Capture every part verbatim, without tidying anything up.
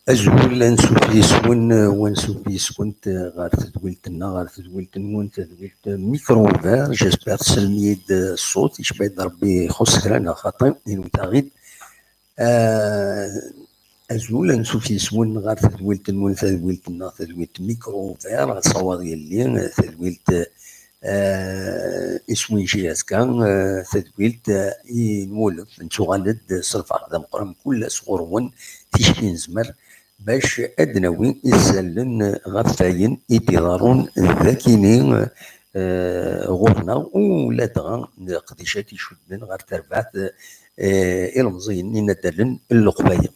Azul, ansuf yes-wen, wansuf yes-went ɣer tedwilt-nneɣ, ɣer tedwilt-nwen, tedwilt Micro Ouvert. J'espère tessnem-iyi-d ṣṣut, icba-d Rebbi, ixuṣ kra neɣ xaṭi, inwet-aɣ-id. Ah, azul, ansuf yes-wen ɣer tedwilt-nwen, tadwilt-nneɣ, tadwilt Micro Ouvert, asawaḍ yelli, tadwilt, ah, iswi n J S K, ah, tadwilt, ah, i nwulef, nettuɣal-d s lferḥ d ameqqran mkul ass ɣur-wen, ticki nezmer, bac ad d-nawi isallen ɣef wayen i d-iḍerrun dakini, ah, ɣur-neɣ, u ladɣa leqdicat icudden ɣer terbaɛt, ah, ilemẓiyen inaddalen n Leqbayel.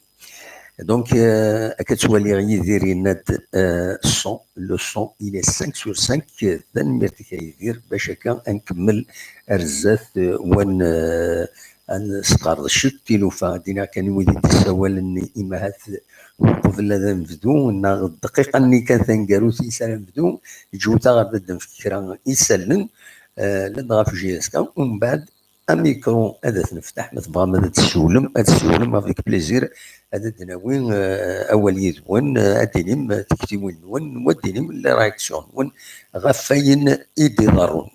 Donc, euh, akka ttwaliɣ Yidir yenna-d, euh, cent, le cent, il est cinq sur cinq. Tanemmirt-ik a Yidir, bac akka ad nkemmel ar zdat, euh, wan, euh, ad nesqerdec tilufa. Ad d-iniɣ kan i wid i d-issawalen, imahat uqbel ad nebdu, neɣ dqiqa-nni kan taneggarut-is ara nebdu, ǧǧut-aɣ ad d-nefk kra isallen, euh, ladɣa ɣef J S K, umbeɛd amikru ad t-nefteḥ, ma tebɣam ad d-tessiwlem, ad tessiwlem avec plaisir, ad d-nawi, euh, awal yid-wen, euh, ad d-tinim, euh, tiktiwin-nwen, u ad d-tinim les réactions-nwen ɣef wayen i d-iḍerrun.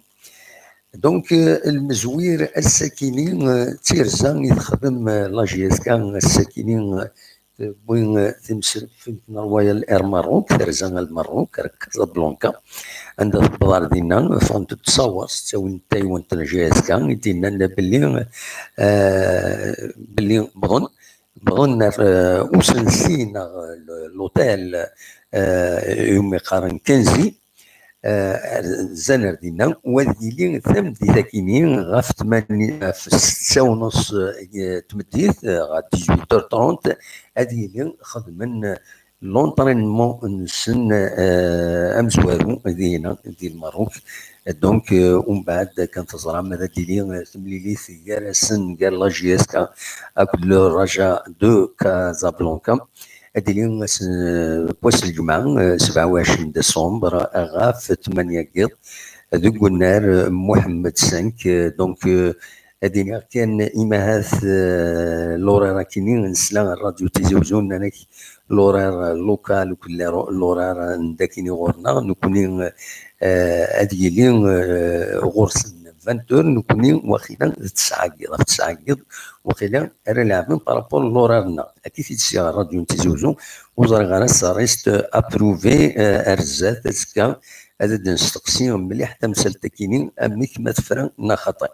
Donc, euh, lmezwir ass-akini, euh, d tirza i texdem, euh, la J S K ass-akini, euh, tewwi, eh, timesrifegt n Royal Air Maroc, terza ar Lmerruk, ar Casablanca, anda tewweḍ ar dinna, ffɣent-d ttṣawar s ttawil n taywant n J S K, i d-yennan belli, eh, belli wwḍen, wwḍen ar, eh, usensi neɣ l-, l'hôtel, eh, umi qqaren Kenzi, eh, rzan ar dinna, u ad yili tameddit-akini ɣef tmanya, ɣef setta u nus, eh, tmeddit, eh, ɣer dix-huit heures trente, ad yili xedmen l'entraînement-nsen, eh, amezwaru dinna, di Lmerruk. Donc, eh, umbeɛd, kan teẓram, ad d-tili, eh, temlilit gar-asen, gar la J S K akked le Raja de Casablanca. Ad d-tili ass n, wass n lǧemɛa, eh, sebɛa u ɛecrin décembre, ɣef tmanya n yiḍ, deg unnar, eh, Mohamed cinq. Eh, donc, eh, ad iniɣ kan imahat, eh, l'horaire akini, nesla ar Radio Tizi Uzzu, nnan-ak l'horaire local, akked l'horaire n dakini ɣur-neɣ, nekkni, eh, ad yili, eh, ɣur-sen vingt heures, nekkni waqila d tesɛa n yiḍ, ɣef tesɛa n yiḍ, waqila ara leɛben par rapport n l'horaire-nneɣ. Akka i t-id-sliɣ ɣer ṛṛadyu n Tizi Uzzu, ur ẓriɣ ara, ça reste à prouver, eh, ar zdat, azekka ad d-nesteqsi mliḥ tamsalt-akini, amek ma tefra neɣ xaṭi.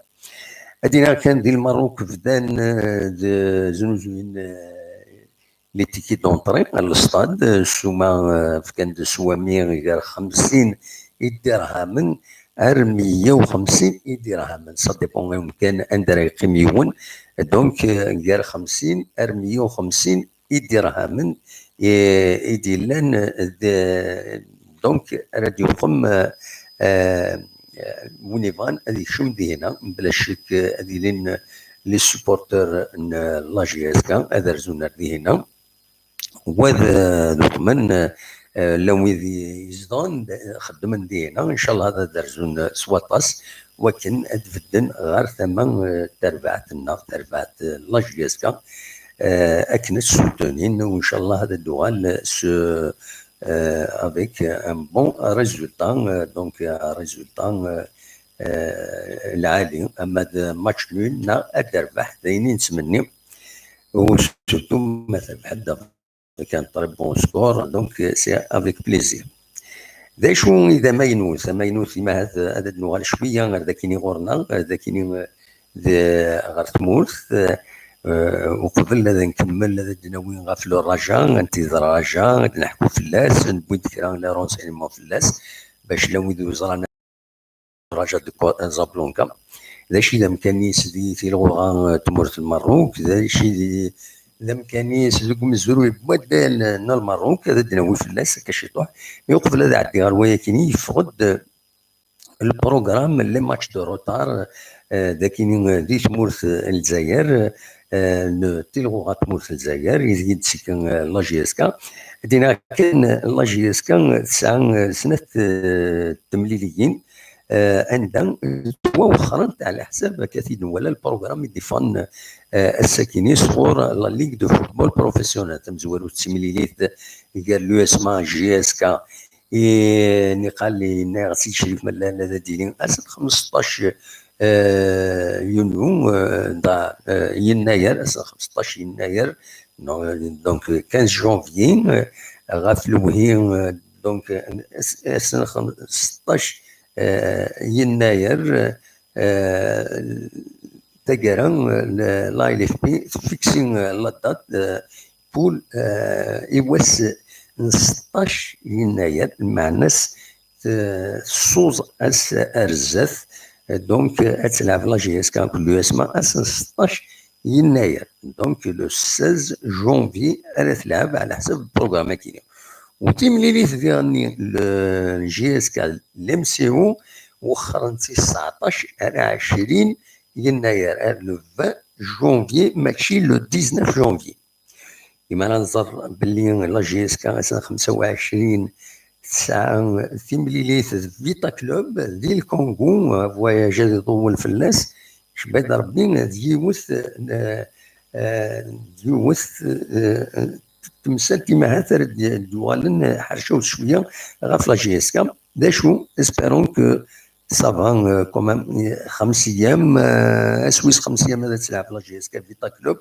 Ad iniɣ kan di Lmerruk bdan, eh, d-, znuzuyen, eh, les tickets d'entrée ar l'stade, eh, ssuma, eh, fkan-d sswami gar xemsin idirhamen ar meyya u xemsin idirhamen. Ça dépend i umkan anda ara yeqqim yiwen. Donc, eh, gar xemsin ar meyya u xemsin idirhamen, eh, i d-yellan, eh, d-, donc, ara d-yuqem, eh, eh, win yebɣan ad yekcem dihina, mebla ccek, eh, ad ilin les supporters n la J S K, ad rzun ar dihina. Wa d, eh, d uḍman, eh, llan wid i izedɣen, eh, xeddmen dihina, incallah ad, ad rzun s waṭas, wakken ad bedden ɣer tama, eh, n terbaɛt-nneɣ, terbaɛt, eh, la J S K, eh, akken ad ssuttunin, u incallah ad d-tuɣal s, eh, avec un bon résultat, eh, donc un résultat, eh, eh, lɛali, ama d match nul neɣ ad d-terbeḥ, d ayen i nettmenni, u surtout ma terbeḥ-d avec un très bon score, donc, eh, c'est avec plaisir. D acu i d amaynut? Amaynut, imahat, eh, ad d-nuɣal cwiya ar dakini ɣur-neɣ, ar dakini, eh, d-, ɣer tmurt, eh, eh, uqbel ad nkemmel, ad d-nawi ɣef le Raja, anti d Raja, ad neḥku fell-as, newwi-d kra n les renseignements fell-as, bac llan wid ur yeẓran Raja de Casablanca. D acu i d amkan-is di tilɣuɣa, eh, n tmurt n Lmerruk? D acu i d, d amkan-is deg umezruy n waddal n Lmerruk? Ad d-nawi fell-as akka ciṭuḥ. I uqbel ad ɛeddiɣ ɣer wayakini, yeffeɣ-d, eh, lprogram, les matchs de retard, eh, dakini, eh, di tmurt, eh, n Lezzayer, eh, n tilɣuɣa n tmurt n Lezzayer, ideg i d-ttekki, eh, la J S K. Dina kan, eh, la J S K tesɛa, eh, snat, eh, temliliyin, anda ttwawexxrent ɛla ḥsab akka t-id-nwala lprogram i d-iffɣen, eh, ass-akini sɣur la Ligue de Football Professionnel, tamezwarut d timlilit gar l'U S M A J S K i niqal yenna-yaɣ Sidi Crif Mallal ad d-yili ass n xmesṭac, eh, yunyu, eh, da, eh, yennayer, ass n xmesṭac yennayer, donc, donc quinze janvier, eh, ɣef lewhi, eh, donc, eh, ass, ass n xmesṭac, eh, yennayer, eh, taggara, eh, la L F P tfiksi, eh, la date, eh, pour, eh, i wass n seṭṭac yennayer, lmeɛna-s, eh, tessuẓ ass ar zdat, eh, donc, eh, ad telɛeb la J S K akked l'U S M A ass n seṭṭac yennayer, donc le seize janvier ara telɛeb ɛla ḥsab lprogram-agi. U timlilit diɣenni, le J S K l M C O, wexxren-tt i seɛṭac ar ɛecrin yennayer, ar le vingt janvier, mačči le dix-neuf janvier. Imi ara nẓer belli la J S K ass n xemsa u ɛecrin tesɛa timlilit d Vita Club di Lkungu, voyage ad iḍewwel fell-as, cebba-d Rebbi d yiwet, eh, eh, d yiwet, eh, temsalt imahat ara d-, d-yuɣalen ḥercaw d cwiya ɣef la J S K. D acu, espérons que ça va, euh, quand même, xemsiyam, euh, ass wis xemsiyam ad telɛeb la J S K Vita Club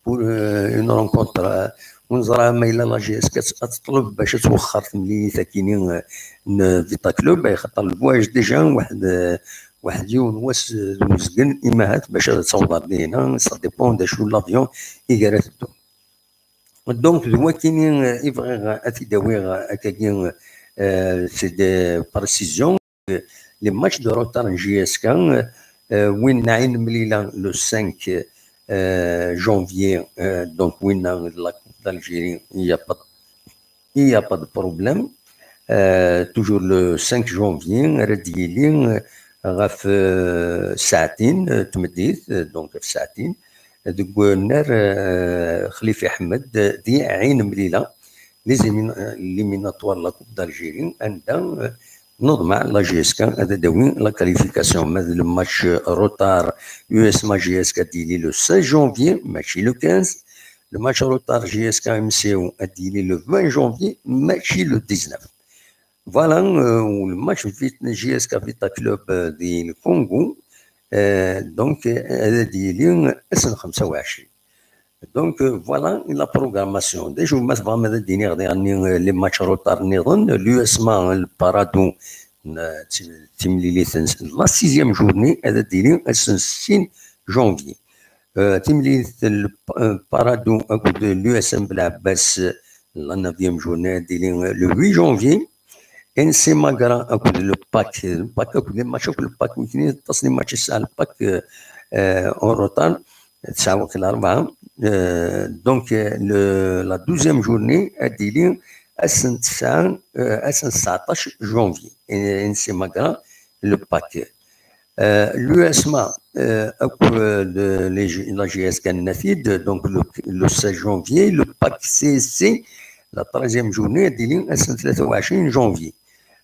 pour, euh, une rencontre, euh, ur neẓra ma yella la J S K ad teṭleb bac ad twexxer temlilit akini, euh, n Vita Club, ay xaṭer le voyage déjà waḥed, euh, waḥed yiwen wass, euh, d uzgen imahat bac ad taweḍ ar dihina, ça dépend d acu l'avion i gara teddu. Donc, d wakini, euh, i bɣiɣ ad t-id-awiɣ, euh, akkagi, euh, c'est des précisions. Les matchs de retard n J S K, euh, winna i nemlila le cinq, euh, janvier, euh, donc winna la Coupe d'Algérie, il y a pas, il y a pas de problème. Euh, toujours le cinq janvier, ara d-yili, euh, ɣef, euh, saɛtin, euh, tmeddit, euh, donc ɣef saɛtin, deg unnar, euh, Xlifi Ḥmed, di Ɛin Mlila, les émin-, euh, éliminatoires de la Coupe d'Algérie, anda, euh, neḍmeɛ la J S K ad d-tawi la qualification. Ma d le match, euh, retard U S M A J S K ad d-yili le seize janvier, mačči le quinze. Le match retard J S K M C O ad d-yili le vingt janvier, mačči le dix-neuf. Voilà, euh, u le match Vit-, J S K Vita Club, euh, di Lkungu, euh, donc, euh, ad d-yili ass n xemsa u ɛecrin. Donc, euh, voilà la programmation. D acu ma tebɣam ad d-iniɣ diɣenni, euh, les matchs retard nniḍen, l'U S M A, le Paradou, euh, ti-, timlilit n la sixième journée, ad d-yili ass n sin janvier. Euh, timlilit n le, euh, Paradou akked l'U S M Belɛebbas, euh, la neuvième journée, ad d-yili, euh, le huit janvier. N C Magra akked le PAC, le PAC akked les matchs akked le PAC, wikini aṭas n les matchs yesɛa le PAC, euh, euh, en retard, tesɛa wakk larebɛa. Euh, donc, euh, le, la douzième journée, ad d-yili ass n tesɛa, euh, ass n seɛṭac janvier. N C Magra, le PAC. Euh, l'U S M A, euh, akked, euh, les J-, la J S K nna-t-id, donc le, le seize janvier, le PAC C S C, la treizième journée, ad d-yili ass n tlata u ɛecrin janvier.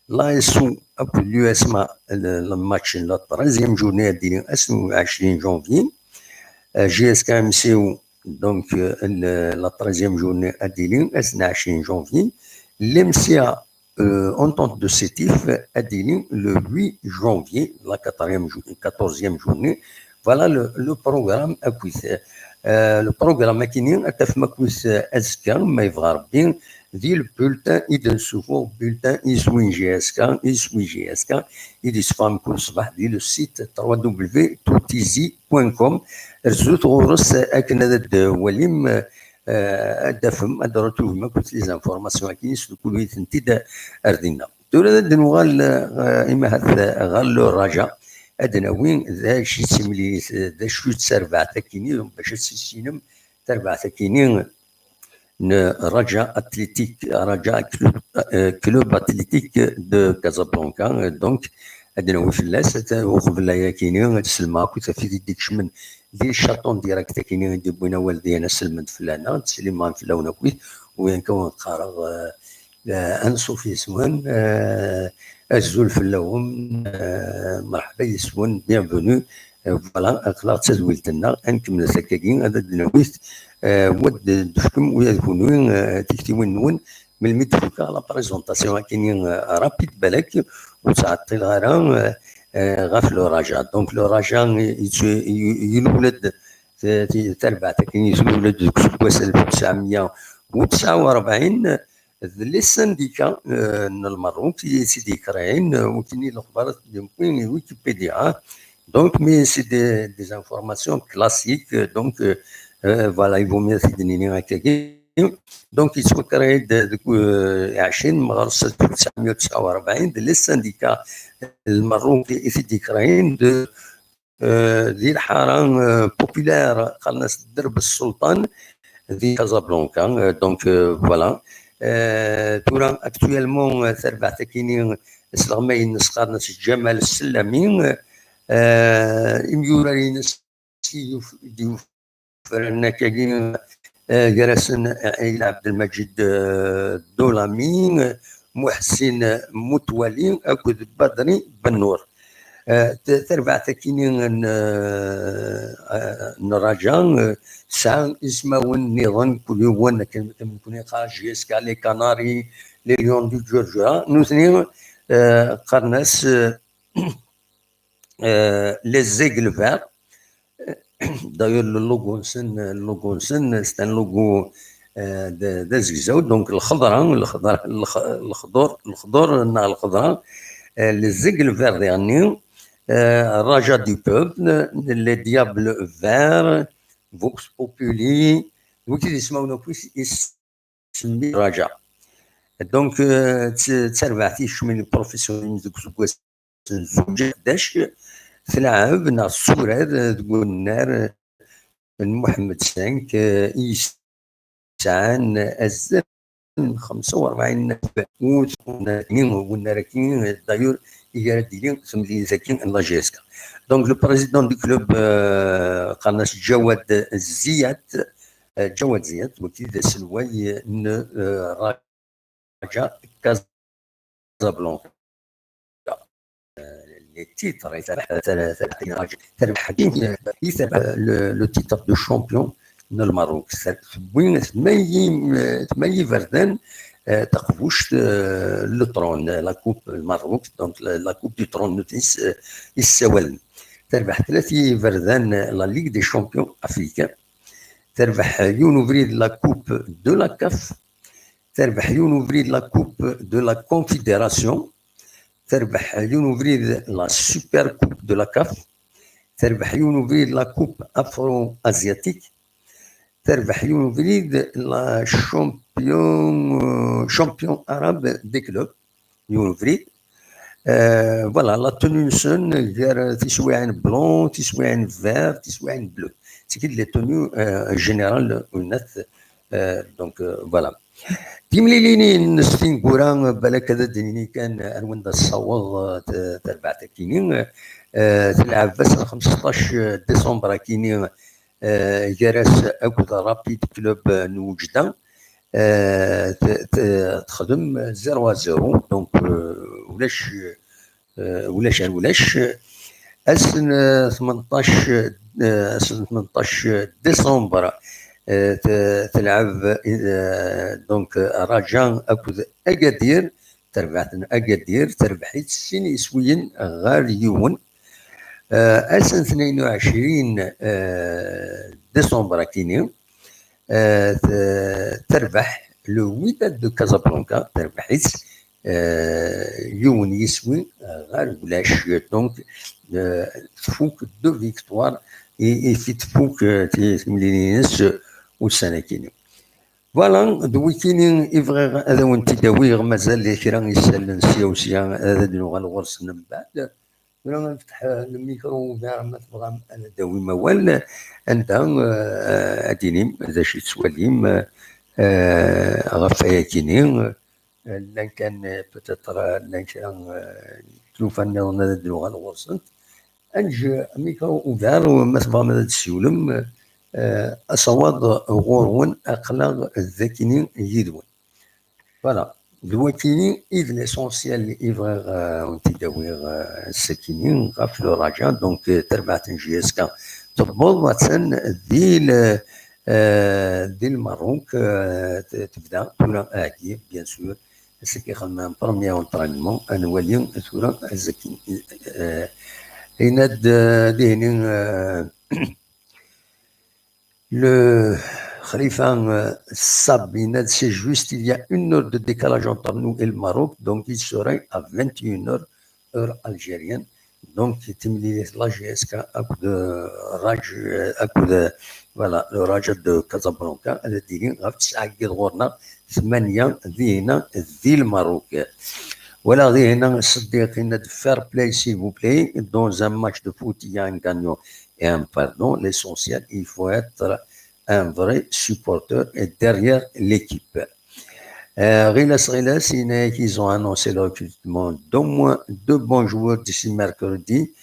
L'A S O akked l'U S M A, le, le match, la treizième journée, ad d-yili ass n ɛecrin janvier. Euh, J S K M C O, donc, euh, le, la treizième journée, ad d-yili ass n ɛecrin janvier. L'M C A, euh, Entente de Sétif, ad d-yili le huit janvier, la quatrième jou-, quatorzième journée. Voilà le, le programme akkit. Euh, le programme akini, ad t-tafem akkit, euh, azekka, ma yebɣa Rebbi, di le bulletin i d-nessuffuɣ, bulletin iswi J S K, iswi J S K, i d-yessefɣen kul ṣṣbeḥ di le site trois W two T Z point com. Rrezut ɣur-s akken ad d-twalim, euh, ad d-tafem, ad d-retrouvem akkit les informations akini, sdukkulit-tent-id ar dinna. Tura ad d-nuɣal, euh, imahat, euh, ɣer le Raja, ad d-nawi d acu i d timlilit, d acu i d tarbaɛt akini, bac ad tissinem tarbaɛt akini n Raja Athletic, Raja Club, euh, Club Athletic de Casablanca. Euh, donc, ad d-nawi fell-as, ad, uqbel aya akini, ad sellmeɣ akkit ɣef tid i d-ikecmen di le chat en direct akini i d-yewwin awal dihin, ad sellmen-d fell-aneɣ, ad sellmen fell-awen akkit, u yan kan qqareɣ, euh, euh, ansuf yes-wen, euh, Azul fell-awen, eh, merḥba yes-wen, bienvenue. Eh, voilà, aql-aɣ d tadwilt-nneɣ, ad nkemmlet akkagi, ad d-nawi-t, eh, wa d-tefkem ula d kunwi, eh, tiktiwin-nwen, melmi d-fukeɣ la présentation akini, eh, rapide balak, ur ttɛeṭṭileɣ ara, eh, eh, ɣef le Raja. Donc le Raja, eh, yettu-, y-, yelul-d, eh, ti-, tarbaɛt akini yelul-d deg useggas alef u tesɛemya u tesɛa u rebɛin, d les syndicats, euh, n Lmerruk i tt-id-yekṛayen, euh, wekini lexbar ad t-id-newwi i Wikipedia. Donc, mais c'est des, des informations classiques, euh, donc, euh, euh, voilà, il vaut mieux ad t-id-nini akkagi. Donc, yettwakṛa-d deg, euh, ɛecrin Meɣres alef u tesɛemya u tesɛa u rebɛin, d les syndicats n Lmerruk i t-id-yekṛayen, de euh, di lḥara, euh, populaire, qqaren-as Dderb Sselṭan, di Casablanca. Euh, donc, euh, voilà. Euh, tura, actuellement, euh, tarbaɛt akini, asleɣmay-nnes qqaren-as Ǧamal Sellami, euh, imyurar-ines i yuf-, i d-yufran akkagi, euh, gar-asen, euh, Ɛli Ɛebdelmaǧid, euh, Dolami, euh, Muḥsin Mutwali akked Badri Bennour. Eh, t-, tarbaɛt akini n, eh, n Raja, eh, tesɛa ismawen nniḍen, kul yiwen akken, akken nekni neqqar J S K, les Canaries, les Lions du Djurdjura, nutni, eh, qqaren-as, eh, eh, les Aigles Verts. D'ailleurs, le logo-nsen, le logo-nsen, c'est un logo, euh, d, d azegzaw, donc lxeḍra, lxeḍra, lx-, lexḍur, lexḍur neɣ lxeḍra, euh, les Aigles Verts, يعني, euh, Raja du Peuple, les Diables Verts, Vox Populi, wigi d ismawen akk is-, is-, semmi Raja. Donc, euh, t-, d tarbaɛt i kecmen professionnel deg useggas n zuǧ ḥdac, tleɛɛeb neɣ tessurar deg unnar n Muḥemmed cinq, euh, i yesɛan azal n xemsa u rebɛin n unnar-agi, d'ailleurs, i ara d-yili temlilit-agi n la J S K. Donc, le président du club, euh, qqaren-as Ǧawad Ziyad, euh, Ǧawad Ziyad, wagi d aselway n, euh, Raja Casablanca. Euh, les titres, i terbeḥ, terbeḥ, terbeḥ, terbeḥ, euh, i terbeḥ, euh, le, le titre de champion n Lmerruk. Tewwi, tmali, euh, tmali iberdan, euh, taqbuct, euh, le trône, la coupe Lmerruk, donc la, la coupe du trône, nutni s-, euh, i s-ssawalen. Terbeḥ tlata iberdan, euh, la Ligue des champions africains. Terbeḥ yiwen ubrid la coupe de la CAF. Terbeḥ yiwen ubrid la coupe de la Confédération. Terbeḥ yiwen ubrid la Super Coupe de la CAF. Terbeḥ yiwen ubrid la coupe afro-asiatique. Terbeḥ yiwen ubrid la champion, euh, champion arabe des clubs. Yiwen ubrid. Euh, voilà, la tenue-nsen, gar tiswiɛin blanc, tiswiɛin vert, tiswiɛin bleu. C'est les tenues, euh, générales, euh, donc, euh, voilà. Timlilin-ines tineggura, balak ad d-nini kan ar wanda tessaweḍ, euh, t-, terbaɛt akini. Euh, telɛeb ass n xemseṭṭac décembre akini, euh, gar-as akked Rapid Club n Wejda. Euh, t-, t-, texdem zéro à zéro, donc, euh, ulac, euh, ulac ar ulac. Ass n, euh, tmenṭac, euh, ass n tmenṭac décembre, euh, t-, telɛeb, euh, donc, euh, Raja akked Agadir, terbaɛt n Agadir, terbeḥ-itt sin iswiyen ɣer yiwen. Euh, ass n tnayen u ɛecrin, euh, décembre akini, euh, t-, terbeḥ le Wydad de Casablanca, terbeḥ-itt, euh, yiwen yiswi, euh, ɣer ulac. Donc, euh, tfuk deux victoires i, i fi tfuk, euh, ti-, timlilin-ines, euh, ussan akini. Voilà, d wikini i bɣiɣ ad awen-t-id-awiɣ, mazal kra isallen sya u sya ad d-nuɣal ɣur-sen mbeɛd. Tura ad nfetḥ, euh, le micro ouvert, ma tebɣam ad d-tawim awal, anda, euh, ad d-tinim d acu i tettwalim, euh, ɣef wayakini. Euh, llan kan, euh, peut-être, euh, llan kra, euh, tlufa nniḍen ad d-nuɣal ɣur-sent. Ad neǧǧ micro ouvert, ma tebɣam ad d-tessiwlem, euh, asawaḍ ɣur-wen, aql-aɣ d akini yid-wen. Voilà. D wakini i d l'essentiel i bɣiɣ, euh, ad wen-t-id-awiɣ, euh, ass-akini ɣef le Raja. Donc, euh, tarbaɛt n J S K tewweḍ, attan di le, euh, di Lmerruk, euh, t-, tebda tura aheggi, bien sûr. Ass-agi xedmen premier entraînement, ad nwali tura azekki. Euh, yenna-d, euh, dihni, euh, Le Khalifa, euh, Sab, il a dit, c'est juste, il y a une heure de décalage entre nous et le Maroc, donc il serait à vingt et une heures, heure algérienne. Donc, timlilit la J S K akked, euh, Raj, euh, akked, euh, voilà, le Raja de Casablanca, ad d-tili ɣef ttesɛa n yiḍ ɣur-neɣ, tmanya dihna di Lmerruk. Voilà, dihna Seddiq yenna-d fair play, s'il vous plaît. Dans un match de foot, il y a un gagnant et un perdant. L'essentiel, il faut être un vrai supporter et derrière l'équipe. Euh, Ghilas Ghilas, il y en a qui ont annoncé le recrutement d'au moins deux bons joueurs d'ici mercredi.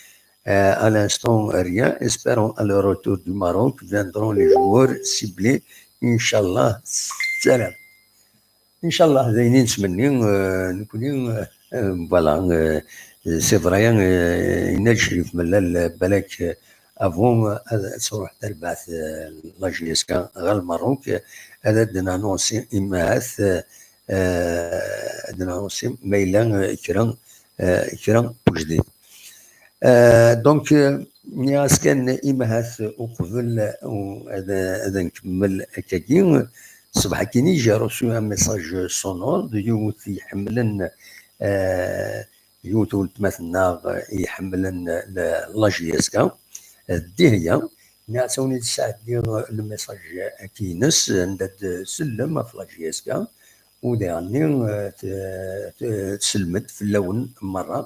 Euh, à l'instant, rien. Espérons à le retour du Maroc viendront les joueurs ciblés. Inch'Allah. Salam. Inchallah, d ayen i nettmenni, euh, nekkni, euh, euh, voilà, euh, c'est vrai, euh, yenna-d Crif Mellal, euh, balak, euh, avant, euh, ad, ad tṛuḥ terbaɛt, euh, la J S K ɣer Lmerruk, euh, ad d-nanunsi imahat, euh, euh, ad d-nanunsi ma yella, euh, kra, euh, kra n wejdid. Euh, donc, euh, nniɣ-as kan imahat uqbel, euh, ad, ad nkemmel akkagi. Ṣṣbeḥ-agi, j'ai reçu un message sonore de yiwet iḥemmlen, euh, yiwet weltma-tneɣ iḥemmlen la, la J S K, d Dihya. Nniɣ-as ad wen-id-sɛeddiɣ le message-agi-ines, anda d-tsellem ɣef la J S K, u diɣenni, euh, t-, t-, tselmed fell-awen merra.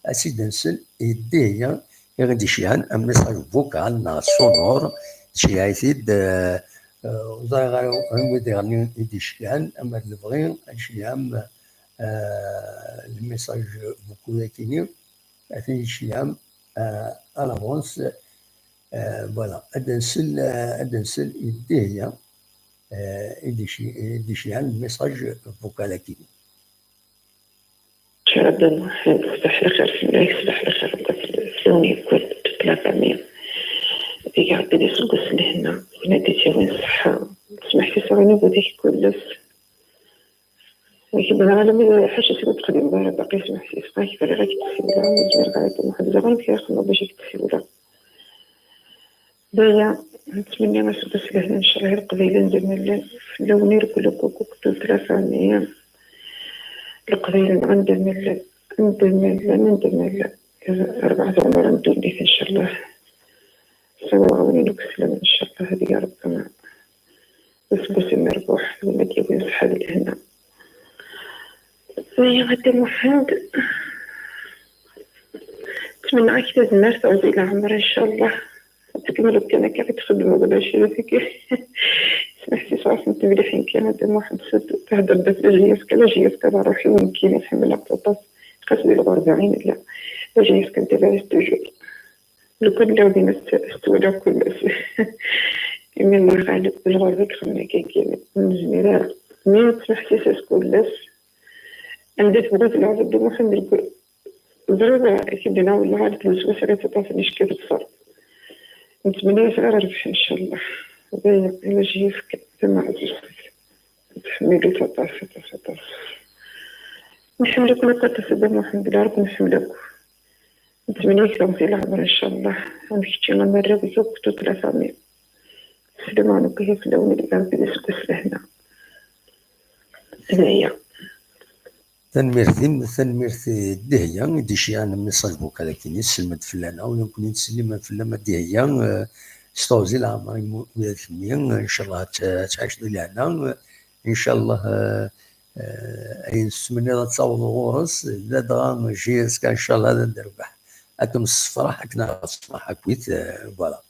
Ad tt-id-nsel i Dihya i ɣ-d-iceyɛen un message vocal neɣ sonore, tceyyeɛ-it-id, euh, euh, ur ẓriɣ ara anwa diɣenni i d-iceyɛen, ama d lebɣi ad tceyyeɛem, euh, le message vocal-agi-nni, ad t-id-iceyyeɛem, euh, à l'avance. Euh, voilà, ad nsel, euh, ad nsel i Dihya, euh, i d-ici-, i d-iceyɛen le message vocal-agi-nni. Rebbi Muḥend, ṣbeḥ lxir fell-ak, ṣbeḥ lxir akk fell-awen yakk, toute la famille. Ad ig Rebbi d aseggas n lehna, win ad d-yawin ṣṣeḥḥa. Smeḥsis ɣef unabu-ik kullec. Nekk bɣiɣ alamma d ḥaca seg ur texdimeḍ ara baqi, smeḥsis. Ɣak bɣiɣ ad k-ttxemmileɣ, ur zmireɣ ara, Muḥend, ẓriɣ amek ara xedmeɣ bac ad k-ttxemmileɣ. D aya, nettmenni aseggas lehna, ncalleh i Leqbayel anda ma llan, fell-awen irkel akk, akk, toute la famille. Leqbayel-nneɣ anda ma llan, anda ma llan, anda ma llan. Rebɛa tiɣmura n ddunit, ncalleh. Ssawḍeɣ-awen-in akk sslam, ncalleh, ad ig Rebbi aseggas amerbuḥ, win ad d-yawin ṣṣeḥḥa d lehna. Aya a Dda Muḥend, ttmennaɣ-ak tazmert, teɛḍi leɛmer, ncalleh. Ad tkemmleḍ kan akka i txeddmeḍ, d acu tagi. Smeḥsis ɣef temliḥin kan, a Dda Muḥend, surtout thedreḍ ɣef la J S K, la J S K d ṛṛuḥ-iw nekkini, ḥemmleɣ-tt aṭas, xas di lɣerba i nella. La J S K n tebɛit toujours. Lukan lliɣ din, ad t-, ad t-waliɣ kullec. Imi Allah ɣaleb, d lɣerba i ixemmen akka kan, ur nezmir ara. Mi nettmeḥsis-as kullec, anda tebɣiḍ leɛbeḍ, Dda Muḥend, deg Ẓriɣ, eh, k-id-nɛawed lɣaleb d uswes ara yettaṭṭafen icki tebṣert. Nettmenni-as ara rrbeḥ, ncalleh. D aya, ala j-yefk tamaɛzuzt. Nettḥemmil-it aṭas, aṭas, aṭas. Nḥemmel-iken akk aṭas, a Dda Muḥend, d lɛerb nḥemmel akk. Nettmenni-ak taɣzi leɛmer, ncalleh. Am kečči, am arraw-ik akk, toute la famille. Sslam akk ihi fell-awen, ad ig Rebbi d aseggas lehna. D aya. Tanemmirt-im, tanemmirt i Dihya, i d-iceyɛen message vocal akkin, yesselmed fell-aneɣ, u nekkni nettsellim fell-am a Dihya, eh, s teɣzi leɛmer-im ula d kemmi, ncalleh ad t-, ad tɛiceḍ di lehna, ncalleh, eh, eh, ayen tettmenniḍ ad tawḍeḍ ɣur-s, ladɣa J S K, ncalleh ad nerbeḥ, ad kem-nessefreḥ, akken ara tessefreḥ akkit, eh, voilà.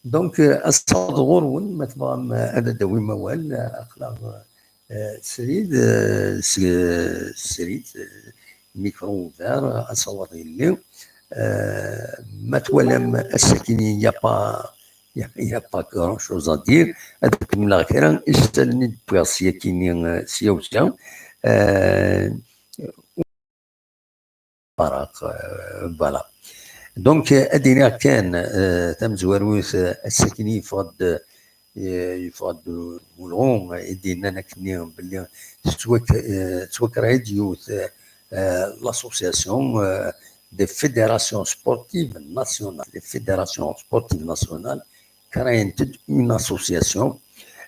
Donc, euh, asawaḍ ɣur-wen, ma tebɣam, euh, ad d-tawim awal, euh, aql-aɣ, euh, srid, euh, s-, srid, euh, micro ouvert, euh, asawaḍ yelli. Euh, ma twalam ass-akini, il y a pas, il y a, il y a pas grand-chose à dire. Ad kemmleɣ kra isallen i d-wwiɣ syakini, euh, sya u sya. euh, Barak, euh, voilà. Donc, euh, ad iniɣ kan, euh, tamezwarut, euh, ass-akin yeffeɣ-d, euh, yeffeɣ-d ulɣu, euh, i d-yennan akken belli tettwak-, euh, tettwakreh-d yiwet, euh, euh, l'association, euh, des fédérations sportives nationales, les fédérations sportives nationales créent une association.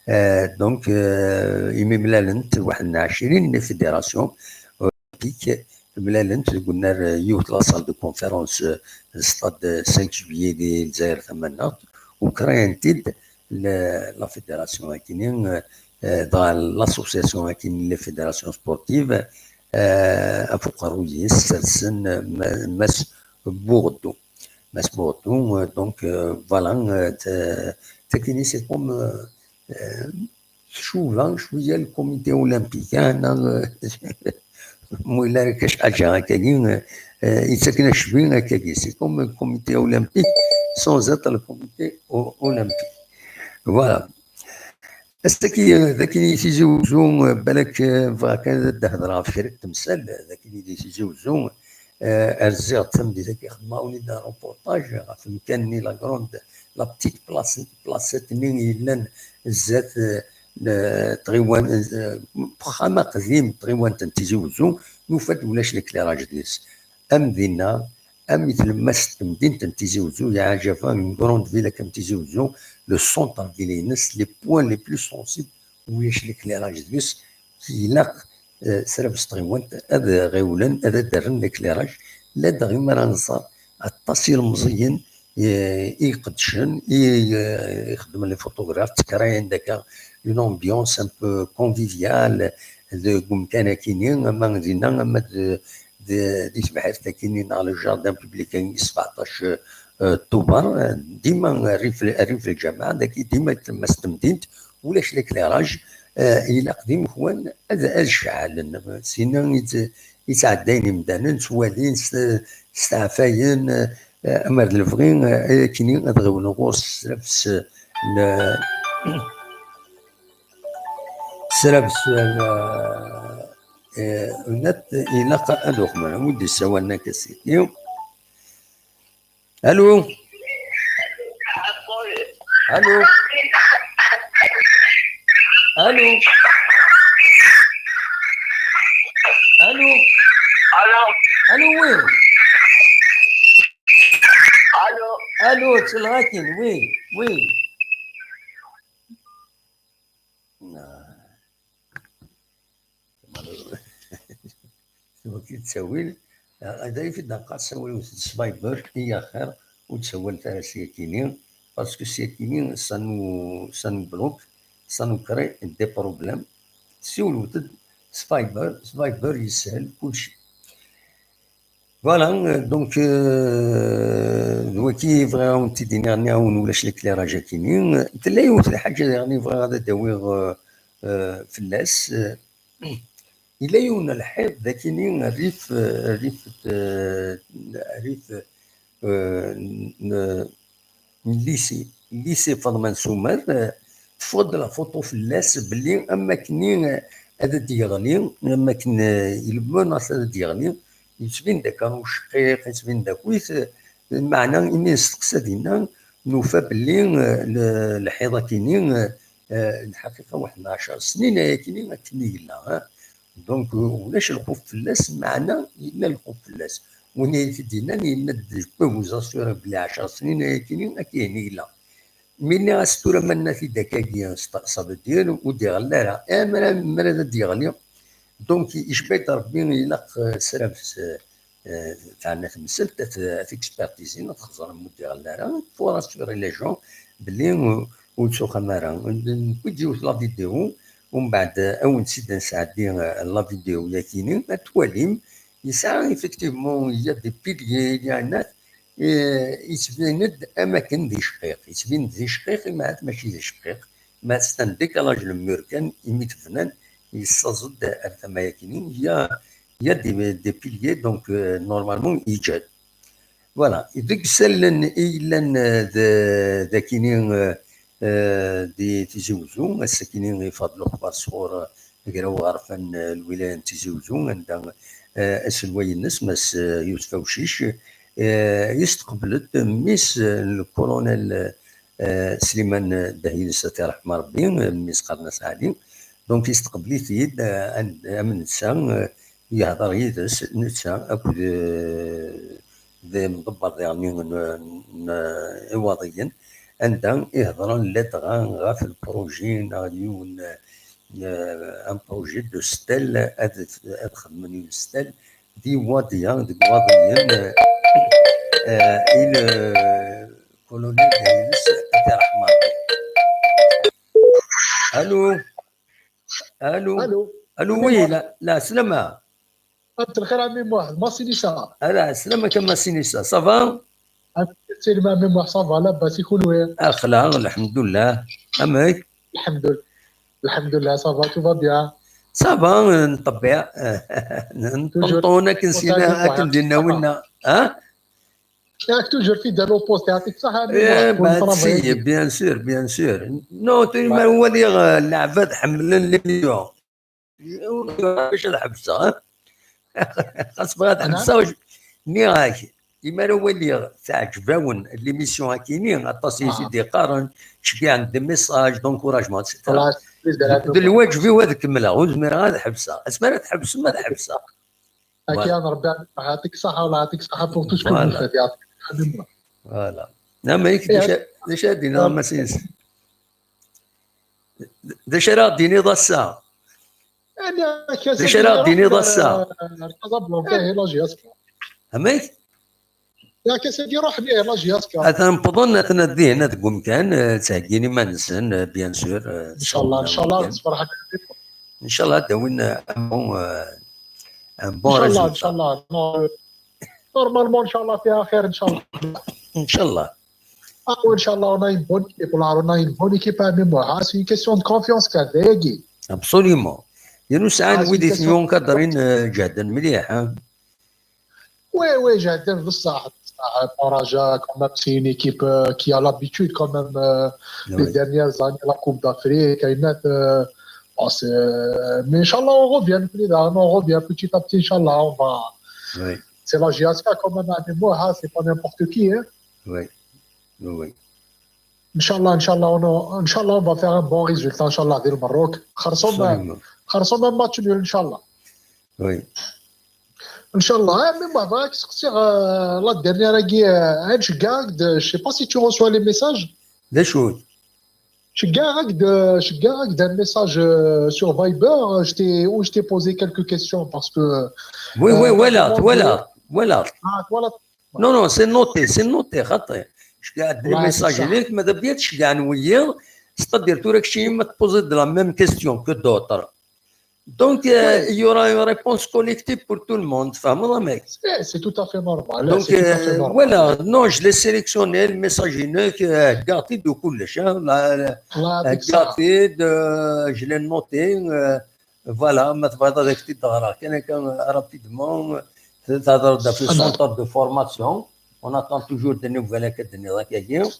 Euh, donc, euh, imi mlalent waḥed n ɛecrin n fédérations, olympiques, mlalent deg unnar, euh, yiwet la salle de conférence, euh, stade cinq juillet di Lezzayer tamaneɣt, u créent-id la, la fédération akini, euh, euh, dɣa l'association akini, les fédérations sportives, euh, ɣef uqerruy-is sersen, euh, ma-, Mass Bourdou. Mass Bourdou, euh, donc, euh, voilà, euh, t-, takini, c'est comme, euh, euh, tcuba cwiya le comité olympique, hein, non, euh, ma yella akka cḥaǧa akkagi, euh, euh, yettaken acbi akkagi, c'est comme le comité olympique sans être le comité o-, olympique. Voilà. Ass-agi, euh, d akken i Tizi Uzzu, euh, balak, euh, bɣiɣ kan ad d-hedreɣ ɣef kra n temsal, euh, d akken i di Tizi Uzzu, euh, rziɣ-d tameddit-agi, xedmeɣ-awen-id un reportage ɣef umkan-nni, la grande, la petite place, place-nni yellan zdat, euh, n tɣiwan-, n, n uxxam aqdim n tɣiwant n Tizi Uzzu, nufa-d ulac l'éclairage deg-s. Am dinna, am i tlemmast n temdint n Tizi Uzzu, yeɛjeb-aɣ une grande ville comme Tizi Uzzu, le centre-ville-ines, les points les plus sensibles, ulac l'éclairage deg-s, ilaq, euh, srabes tɣiwant ad ɣiwlen, ad d-rren l'éclairage, ladɣa mi ara nẓer aṭas ilemẓiyen, eh, i iqeddcen, i, eh, ixeddmen les photographes, ttekrayen daka une ambiance un peu conviviale deg umkan akini, ama dinna, ama d, d, di tebḥirt akini, neɣ le jardin public akini, sbeɛṭac, eh, Tubeṛ, eh, dima rrif, rrif lǧameɛ, daki dima tlemmast temdint, ulac l'éclairage, eh, ilaq d imekwan ad, ad ceɛlen. Sinna i tt-, i ttɛeddayen imdanen, ttwalin, s-, steɛfayen, eh, amer d lebɣi, eh, ayakini ad ɣiwlen ɣur-s srabes n, srabes n, eh, net, ilaq ad uxmen. Wi d-yessawalen akka sidi? Allô? Allô? Allô? Allô? Allô? Allô, oui. Allô? Allô, c'est le Rakin, oui, oui. Wagi ttawil, ad ay-t-id-neqqar, ssawal s Viber i axir, ur ttsawalet ara s yakini, parce que s yakini, ça nous, ça nous bloque, ça nous crée des problèmes. Siwlet-d s Viber, s Viber yeshel kulci. Voilà, euh, donc, euh, d wagi bɣiɣ ad wen-t-id-iniɣ, nniɣ-awen ulac l'éclairage akini. Tella yiwet n lḥaǧa daɣen i bɣiɣ ad d-awiɣ, euh, euh, fell-as. Euh, yella yiwen n lḥiḍ d akini rrif, euh, rrif, euh, rrif, euh, n, n lycée, lycée Faḍma n Sumer, euh, teffeɣ-d la photo fell-as belli am wakken, euh, ad d-yeɣli, am wakken, euh, il menace ad d-yeɣli, yettbin-d akka uceqqiq, yettbin-d akkit, euh, meɛna imi nesteqsa dinna, nufa belli, euh, le-, lḥiḍ akini, euh, euh, lḥaqiqa waḥed n ɛecṛ snin ayakini akken i yella, hein. Donc, euh, ulac lxuf fell-as, meɛna yella lxuf fell-as. Win i t-id-yennan, yenna-d, je peux vous assurer belli ɛecṛ snin ayakini akken i yella. Mi nniɣ-as tura ma nenna-t-id akkagi, ça veut dire ur d-iɣelli ara. Eh, mara, mara ad d-yeɣli. Donc, icba-d Rebbi, ilaq, euh, srabes, euh, euh, teɛna temsalt, ad t-, ad t-expertizin, ad t-xeẓren ma ur d-iɣelli ara. Pour rassurer les gens belli, euh, ur d-tuxam ara. Nekk i d-yiwet la vidéo, umbeɛd, euh, ad wen-tt-id-nesɛeddi, euh, la vidéo yakini, ad twalim. Yesɛa, effectivement, il y a des piliers, il y a un, eh, yettbin-d am akken d icqiq. Yettbin-d d icqiq, imi ahat mačči d icqiq. Mais c'est un décalage n lmur kan, imi t-bnan, yessaẓ-d ar tama-yakini. Il y a, il y a des, des piliers, donc, euh, normalement, yeǧǧa-d. Voilà. Deg isallen i yellan, euh, d, d akini, euh, euh, di Tizi Uzzu, ass-akini yeffeɣ-d lexbar sɣur, euh, agraw aɣerfan n lwilaya n Tizi Uzzu, anda, eh, aselway-nnes, Mass, eh, Yusef Awcic, eh, yesteqbel-d mmi-s, eh, n lkulunel, eh, Sliman Dehbiya, ad t-yerḥem Rebbi, eh, mmi-s qqaren-as Ɛli. Donc, yesteqbel-it-id, eh, am netta, eh, yehder yid-s, netta akked, eh, d imḍebber diɣen n, n, n Iwaḍiyen, anda i hedren ladɣa ɣef lpruji neɣ d yiwen, eh, un projet de stèle, ad, ad xedmen une stèle di Waḍiya, deg Iwaḍiyen, eh, eh, i le colonel Dehbiya, ad t-yerḥem Rebbi. Allô. Allô. Allô. Allô, oui, la, la, السلامة. مساء الخير عمي محمد، ماسينيسا. Ala, السلامة كما ماسينيسا، ça va؟ سير ما عمي محمد، ça va، لاباس يكون وين؟ أخلا، الحمد لله. أمك؟ الحمد لله. الحمد لله، ça va، tout va bien. Ça va, نطبع. نطنطون، أكن سينا، أكن دينا ونا. ها؟ ياك toujours fidèle au poste، يعطيك الصحة عمي محمد. بعد سي، bien sûr، bien sûr. Non, tu ما هو اللي، آه، العباد حملن les millions. باش نحبسها، ها؟ خاص بغا تحبسها. نيراك، إما راه ولي تعجباون l'émission هاكيني، أطاس يزيد يقارن، تشجيع des messages d'encouragement، et cetera. د الواجب هو هذا كملها، وزمير غا تحبسها. اسمع، راه تحبس، ما تحبسها. هاكي يا ربي يعطيك الصحة، والله يعطيك الصحة pour tout ce que vous faites، يعطيك الصحة. Voilà. لا، ما يك، ديشا، ديشا دينا ما سينس. ديشا راه ديني ضسا. يعني، ديشا راه ديني ضسا. كازابلانكا هي لا جي اس كا. هميك؟ يا كاسيدي روح بيه لا جي اس كا. أثنا نبضن، أثنا دي هنا تقوم كان، آه، تهجيني ما نسن، آه، bien sûr، آه، إن شاء الله، إن شاء الله، نصبر حاجة. إن شاء الله داوين، آه، un bon، آه، un bon résultat. إن شاء الله، إن شاء الله. Normalement، إن شاء الله فيها خير، إن شاء الله. إن شاء الله. Ah, وإن شاء الله، on a une bonne équipe، on a une bonne équipe، hein، mais moi, hein, c'est une question de confiance، كان دايقي. Absolument. ينو سعان ويدي ثنيون كادرين، آه، جهدا مليح، ها. Oui, oui, جهدا بصح، بصح، Port Rajah، quand même, c'est une équipe, euh, qui a l'habitude, quand même, euh, les dernières années, la Coupe d'Afrique، كاينات، euh, bon, c'est, euh, mais إن شاء الله، on revient, on revient petit à petit، إن شاء الله، on va. C'est la J S K quand même، hein، mais moi, hein, c'est pas n'importe qui, hein. Oui, oui, oui. إن شاء الله، إن شاء الله، on, إن شاء الله، on va faire un bon résultat، إن شاء الله، ديال المروك. خرصوم، خرصوم un match nul، إن شاء الله. Oui. إن شاء الله. آه، mais moi, voilà، كنت سقسيغ، آه، la dernière هاكي، آه، عاد شكاغد، je sais pas si tu reçois les messages. D acu? شكاغد، آه، شكاغد un message، آه، sur Viber، آه، je t'ai, où je t'ai posé quelques questions parce que، oui, oui، آه، voilà، voilà. Ah, voilà. Non, non, c'est noté, c'est noté، خاطي. شكاغد les messages ليك، ماذا بيا تشكاغد ويا، c'est-à-dire، تورا كشي ما تبوزي de la même question que d'autres. Donc, euh, il y aura une réponse collective pour tout le monde. فاهم ولا ماك؟ C'est, c'est tout à fait normal. Donc, c'est tout à fait normal. Voilà, non, je l'ai sélectionné, le message هناك، آه، قاعد وكلش، ها، لا، لا، الله يعطيك الصحة. قاعد، آه، je l'ai noté، آه، voilà، ما تبغيض هذاك تيدغرا. كان، كان rapidement، تهضر في centre de formation. On attend toujours des nouvelles هكا الدنيا ذاك هي.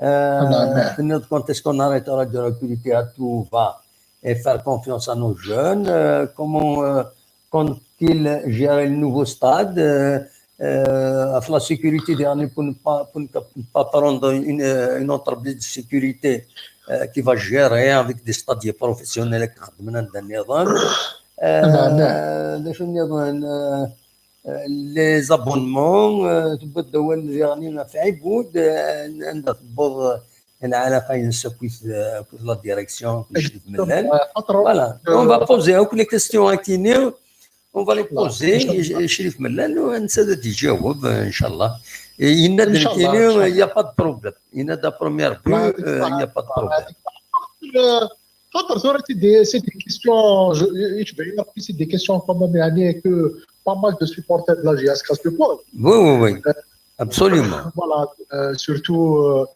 آه، تنيض quand est-ce qu'on arrêtera de recruter à tout va et faire confiance à nos jeunes. Euh, comment, euh, compte-t-il gérer le nouveau stade, euh, euh, la sécurité dernier pour ne pas, pour ne pas prendre une, euh, une entreprise de sécurité, euh, qui va gérer avec des stagiaires professionnels, euh, les abonnements, euh, تبدا وين يعني ما في عبود، آه، عندها تبوظ العلاقة ينسى كويس، آه، كويس la direction، كويس شريف ملال. Voilà. On va poser هاك les questions هاكيني. On va les poser، شريف ملال، ونسى ذا يجاوب، آه، إن شاء الله. ينادى، il y a pas de problème. ينادى première vue، آه، il y a pas de problème. خاطر ثورة c'est des, c'est des questions، je, je, c'est des questions quand même، يعني que pas mal de supporters de la J S K se posent. Oui, oui, oui. Absolument. Voilà, euh, surtout, euh,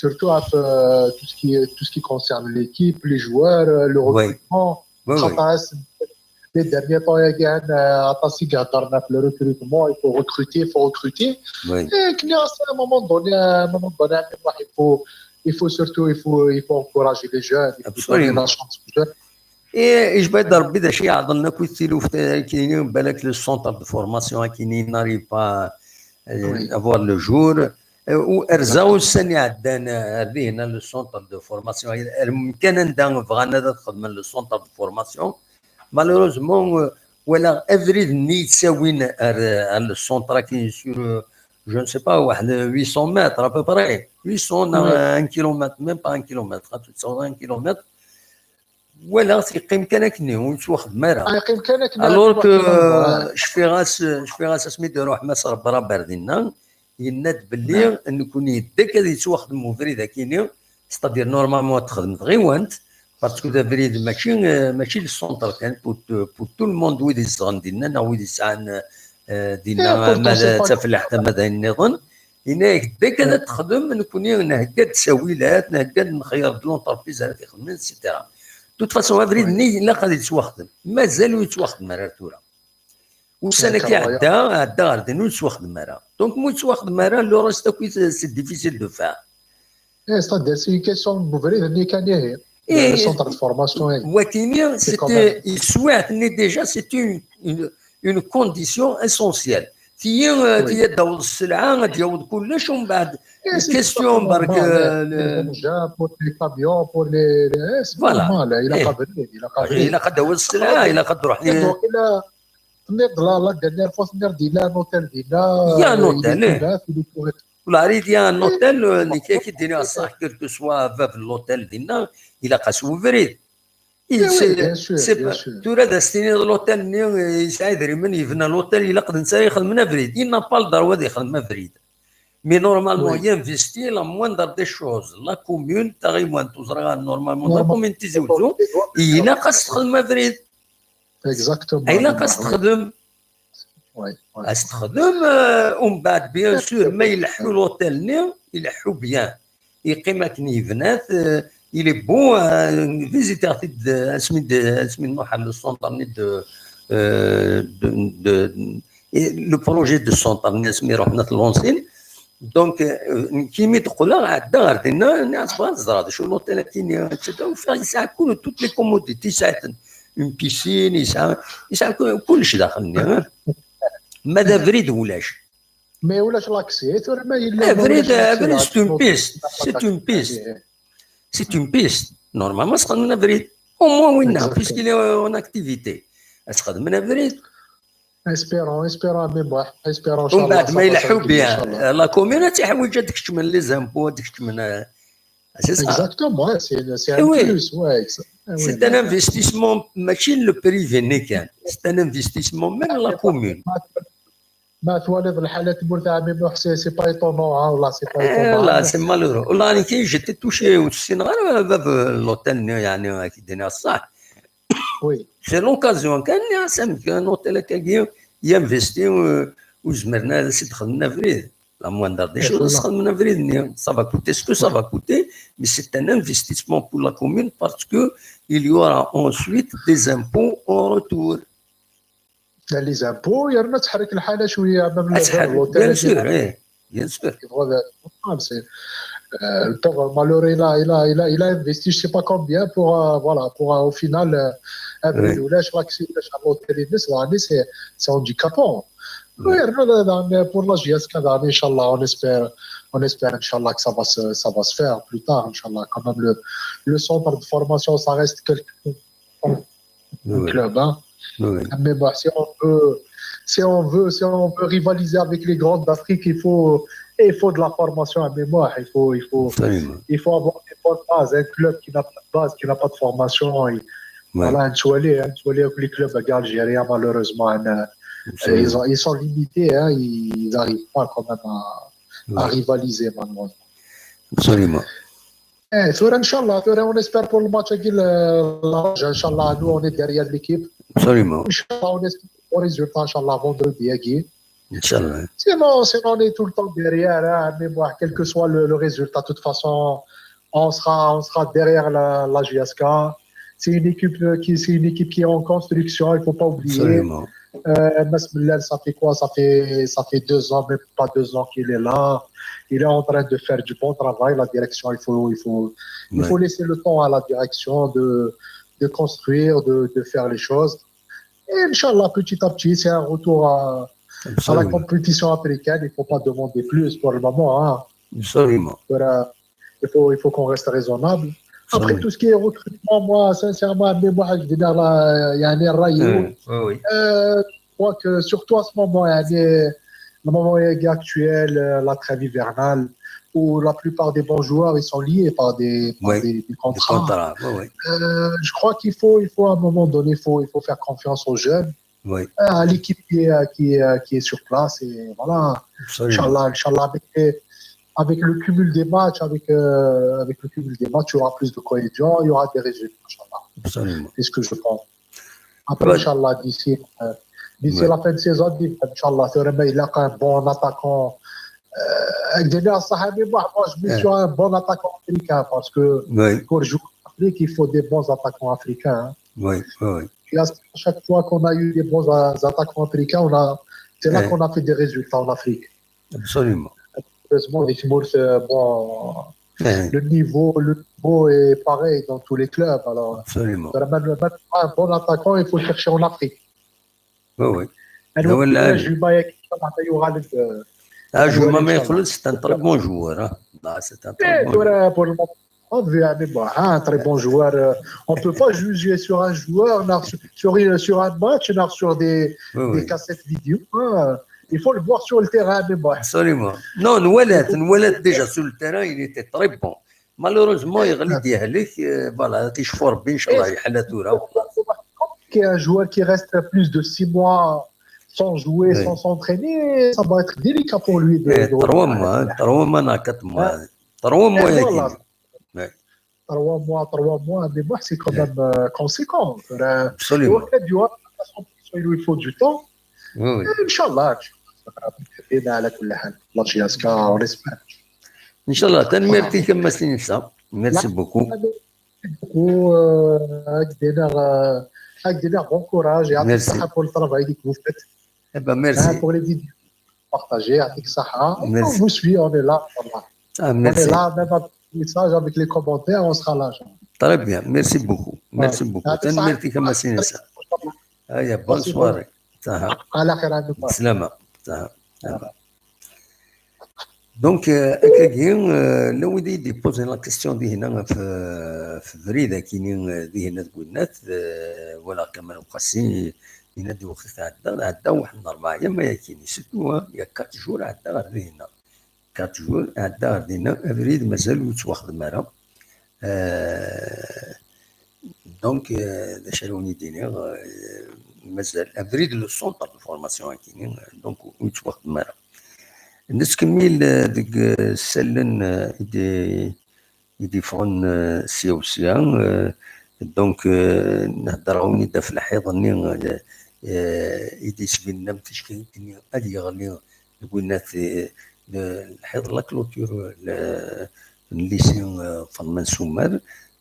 surtout avec, euh, tout ce qui est, tout ce qui concerne l'équipe, les joueurs, euh, le recrutement. Oui, oui. Les derniers temps, il y a, euh, aṭas i هضرنا في le recrutement, il faut recruter, il faut recruter. Oui. Et كنا à un moment donné, à un moment donné, il faut, il faut surtout, il faut, il faut encourager les jeunes, il faut donner la chance aux jeunes. Et ijba-d Rebbi d acu iɛeḍen akk i tiluft akini, balak le centre de formation akini n'arrive pas, euh, à voir le jour. Euh, u rẓa ussan iɛeddan, euh, ar dihin, le centre de formation, ar mkan anda bɣan ad xedmen le centre de formation. Malheureusement, euh, walaɣ abrid-nni yettawin ar, ar le centre akini sur, euh, je ne sais pas, waḥed huit cents mètres à peu près, huit cents neɣ un kilomètre, même pas un kilomètre, un kilomètre. Walaɣ-t yeqqim kan akkenni, ur yettwaxdem ara. Ah, yeqqim kan akkenni, alors que, yettwaxdem ara. Cfiɣ-as, cfiɣ-as asmi d-iruḥ Mass Rebbi Rebbi ar dinna, yenna-d belli nekkni yedda-k ad yettwaxdem ubrid akini, c'est-à-dire normalement ad txedmeḍ ɣiwant, parce que d abrid mačči, euh, mačči le centre kan, pour, pour tout le monde, wid izedɣen dinna neɣ wid yesɛan, euh, dinna, eh, ama d tafellaḥt ama d ayen nniḍen. Yenna-yak-d akken ad texdem, nekkni nhegga-d ttawilat, nhegga-d, nxeyyer-d l'entreprise ara t-ixedmen, et cetera. De toute façon, abrid-nni ilaq ad yettwaxdem. Mazal ur yettwaxdem ara ar tura. Ussan-agi iɛedda, iɛedda ɣer din, ur yettwaxdem ara. Donc, ma ur yettwaxdem ara, le reste akk, c'est difficile de faire. Eh, c'est-à-dire, c'est une question n ubrid-nni kan ihi. Eh, le centre de formation, eh. Wakini, c'est quand même, yeswiɛt-nni déjà, c'est une, une, une condition essentielle. Tiyi, euh, tiyi ad d-taweḍ sselɛa, ad d-yaweḍ kullec, umbeɛd, eh, question, bark, euh, les engins, pour les camions, pour les, les, eh, c'est normal, il a pas venu, il a pas venu. Ilaq ad d-taweḍ sselɛa, ilaq ad d-ruḥ. Donc, il a, tenniḍ la, la dernière fois, tenniḍ-d yella un hôtel dinna, il y a un hôtel, il est tout neuf, il est tout récent. Ula arid ya un hôtel, euh, nekk ak-id-iniɣ ṣṣeḥ, quel que soit bab n l'hôtel dinna, ilaq-as ubrid. Eh oui, bien sûr, bien sûr. Tura ad as-tiniḍ l'hôtel-nni, euh, yesɛa idrimen, yebna l'hôtel, ilaq d netta ara ixedmen abrid. Il n'a pas le droit ad ixdem abrid. Mais normalement, il investit la moindre des choses. La commune, taɣiwant, ur ẓriɣ ara, normalement, la commune Tizi Ouzou, ilaq ad as-texdem abrid. Exactement. Ilaq ad as-texdem. Ad as-texdem, euh, umbeɛd, bien sûr, ma ileḥḥu l'hôtel-nni, ileḥḥu bien. Yeqqim akken yebna-t, euh, il est beau, euh, visiter-t-id, euh, asmi d, asmi nruḥ ar le centre-nni de, euh, de, de, et le projet de centre-nni asmi ruḥen ad t-lansin. Donc, euh, nekk imi d-qqleɣ, ɛeddaɣ ɣer dinna, nniɣ-as bɣiɣ ad ẓreɣ d acu l'hôtel-agi-nni, et cetera. Ufiɣ yesɛa kul, toutes les commodités, yesɛa une piscine, yesɛa, yesɛa ku-, kullec daxel-nni, hein. Ma d abrid ulac. Mais ulac l'accès, tura ma yella, abrid, abrid, c'est une piste, c'est une piste. C'est une piste. Normalement, c'est un abrid. Au moins, oui, puisqu'il est en activité. Est-ce que un abrid? Espérons, espérons, mais bon, espérons, Inch'Allah, ça va s'arranger, Inch'Allah. La commune, ad tḥwiǧ ad tkecmen les impôts, ad tkecmen, euh, c'est ça. Exactement, ouais, c'est, c'est un plus, ouais, exa-, ah oui, c'est un investissement, mačči le privé-nni kan. C'est un investissement, même la commune. Ma twaliḍ lḥala n tmurt, a ɛemmi Muḥ, c'est, c'est pas étonnant, hein, والله, c'est pas étonnant. Là, c'est malheureux. والله, nekk, j'étais touché, ur ssineɣ ara bab l'hôtel-nni, yeɛni, ad k-id-iniɣ ṣṣeḥ. Oui. C'est l'occasion kan, nniɣ-as amek un hôtel akkagi, i investi, euh, ur zmiren ara ad as-id-xedmen abrid. La moindre des choses, ad as-xedmen abrid-nni. Ça va coûter ce que ça va coûter, mais c'est un investissement pour la commune parce que il y aura ensuite des impôts en retour. Les impôts, yerna ad tḥerrek lḥala cwiya, même le, bien sûr, eh, bien sûr. C'est, euh, le pauvre malheureux, il a, il a, il a, il a investi, je sais pas combien, pour, euh, voilà, pour, euh, au final, euh, abrid ulac, l'accès ulac à l'hôtel-ines, c'est, c'est handicapant. Oui, yerna, euh, pour la J S K, Inch'Allah, on espère, on espère, Inch'Allah, que ça va se, ça va se faire plus tard, Inch'Allah. Quand même, le, le centre de formation, ça reste quelque club, hein. Oui. Mais bon, si on veut, si on veut, si on veut rivaliser avec les grands d'Afrique, il faut, il faut de la formation à mémoire. Il faut, il faut, il faut avoir des bonnes bases. Un club qui n'a pas de base, qui n'a pas de formation, il, voilà, un Toualé, un Toualé avec les clubs algériens, malheureusement, hein, ils ont, ils sont limités, hein, ils n'arrivent pas quand même à, à rivaliser, malheureusement. Absolument. Eh, tura, Inch'Allah, tura, on espère pour le match avec le, la Raja, Inch'Allah, nous, on est derrière l'équipe. Absolument. Inch'Allah, on espère au résultat, Inch'Allah, vendredi, agi. Inch'Allah. Sinon, sinon, on est tout le temps derrière, hein, mais bon, quel que soit le, le résultat, de toute façon, on sera, on sera derrière la, la J S K. C'est une équipe, euh, qui, c'est une équipe qui est en construction, il faut pas oublier. Absolument. Euh, Mass Mellal, ça fait quoi? Ça fait, ça fait deux ans, même pas deux ans qu'il est là. Il est en train de faire du bon travail. La direction, il faut, il faut, il faut laisser le temps à la direction de, de construire, de, de faire les choses. Et Inch'Allah, petit à petit, c'est un retour à, à la compétition africaine. Il ne faut pas demander plus pour le moment. Hein. Absolument. Voilà. Il faut, il faut qu'on reste raisonnable. Après, tout ce qui est recrutement, moi, sincèrement, mais moi, je vais dire là, il y a un rayon. Oui, oui. Euh, je crois que surtout à ce moment, il y a des, le moment actuel, euh, la trêve hivernale, où la plupart des bons joueurs, ils sont liés par des, par Oui, des, des Des contrats. contrats, oui, oui. Euh, je crois qu'il faut, il faut à un moment donné, il faut, il faut faire confiance aux jeunes, Oui, euh, à l'équipe qui est, qui, est, qui est sur place. Et voilà, absolument. Inch'Allah, Inch'Allah, avec, les- avec le cumul des matchs, avec, euh, avec le cumul des matchs, il y aura plus de cohésion, il y aura des résultats, Inch'Allah. Absolument. C'est ce que je pense. Après, Ouais. Inch'Allah, d'ici euh, d'ici Ouais. la fin de saison, Inch'Allah, c'est vraiment il a un bon attaquant. Euh, avec des nerfs, ça, mais moi, moi, je mets Ouais. sur un bon attaquant africain parce que Oui, pour jouer en Afrique, il faut des bons attaquants africains. Hein. oui, oui, oui. Et à chaque fois qu'on a eu des bons a- attaquants africains, on a, c'est là Ouais. qu'on a fait des résultats en Afrique. Absolument. Heureusement, les Timours, euh, bon, Eh, le niveau, le niveau est pareil dans tous les clubs. Alors, Absolument. vraiment, le- un bon attaquant, il faut le chercher en Afrique. Oui, oui. Un Là, autre voilà, joueur, je- Juma, il y a quelqu'un qui m'a dit, il y aura le- Ah, Ouais, Juma Inch'Allah. Mekhouled, c'est un très bon joueur. Hein. Bah, c'est un très Eh, bon tu joueur. vois, pour le moment, on veut aller voir, hein, un très bon joueur. Euh, on ne peut pas juger sur un joueur, on a sur, sur, sur un match, on a sur des, Oui, des oui. cassettes vidéo. Hein. Il faut le voir sur le terrain, mais bon. Absolument. Non, نولات نولات déjà sur le terrain, il était très bon. Malheureusement, يغلي ديالك, euh, voilà, كيشفو ربي إن شاء الله يحلى ثورة. Qui est un joueur qui reste plus de six mois sans jouer, Oui. sans s'entraîner, ça va être délicat pour lui. De, Eh, de Trois mois, hein, trois mois, non, quatre mois. Trois mois, Eh, يا voilà. كيني. Ouais. Trois mois, trois mois, mais moi, c'est quand même euh, conséquent. Euh, Absolument. il lui faut du temps. Oui, oui. Inch'Allah, Inch'Allah, ça va bien على كل حال. La J S K, on espère. إن شاء الله, tanemmirt-ik a Mass Insa. Merci beaucoup. Beaucoup, euh, avec des nerfs, euh, avec des nerfs, bon courage et à Merci. Pour le travail que vous faites. Eh ben, Hein, merci. Pour les vidéos, partagez, avec ça. Hein. Merci. On vous suit, on est là. Voilà. Ah, On merci. Est là, même avec les messages, avec les commentaires, on sera là. Genre. Très bien, merci beaucoup. Merci beaucoup. Ah, Tanemmirt-ik a Mass Insa. Aya, bonne Merci soirée. Saha. À la خير, à nous. Salama. Saha. Saha. Donc, euh, akkagi, euh, la wid i d-ipozen la question di hina f, f brid akini, euh, di hina deg winnat, euh, wala Kamal Uqasi, yenna-d waqt ɛedda, ɛedda waḥed n rebɛa yam ayakini, surtout, hein, il y a quatre jours ɛedda ɣer di hina. Quatre jours ɛedda ɣer di hina, abrid mazal ur yettwaxdem ara. Euh, donc, euh, d acu ara wen-id-iniɣ, euh, mazal abrid, le centre de formation akini, euh, donc ur yettwaxdem ara. Nettkemmil, euh, deg, euh, isallen, euh, i d-, i d-iffɣen, euh, sya u sya, euh, donc, euh, nhedder-awen-id ɣef lḥiḍ-nni, euh, euh, i d-isbinen am tickelt-nni ad yeɣli deg winnat, euh, le, lḥiḍ, la clôture, le, n lycée, euh, Faḍma n Sumer,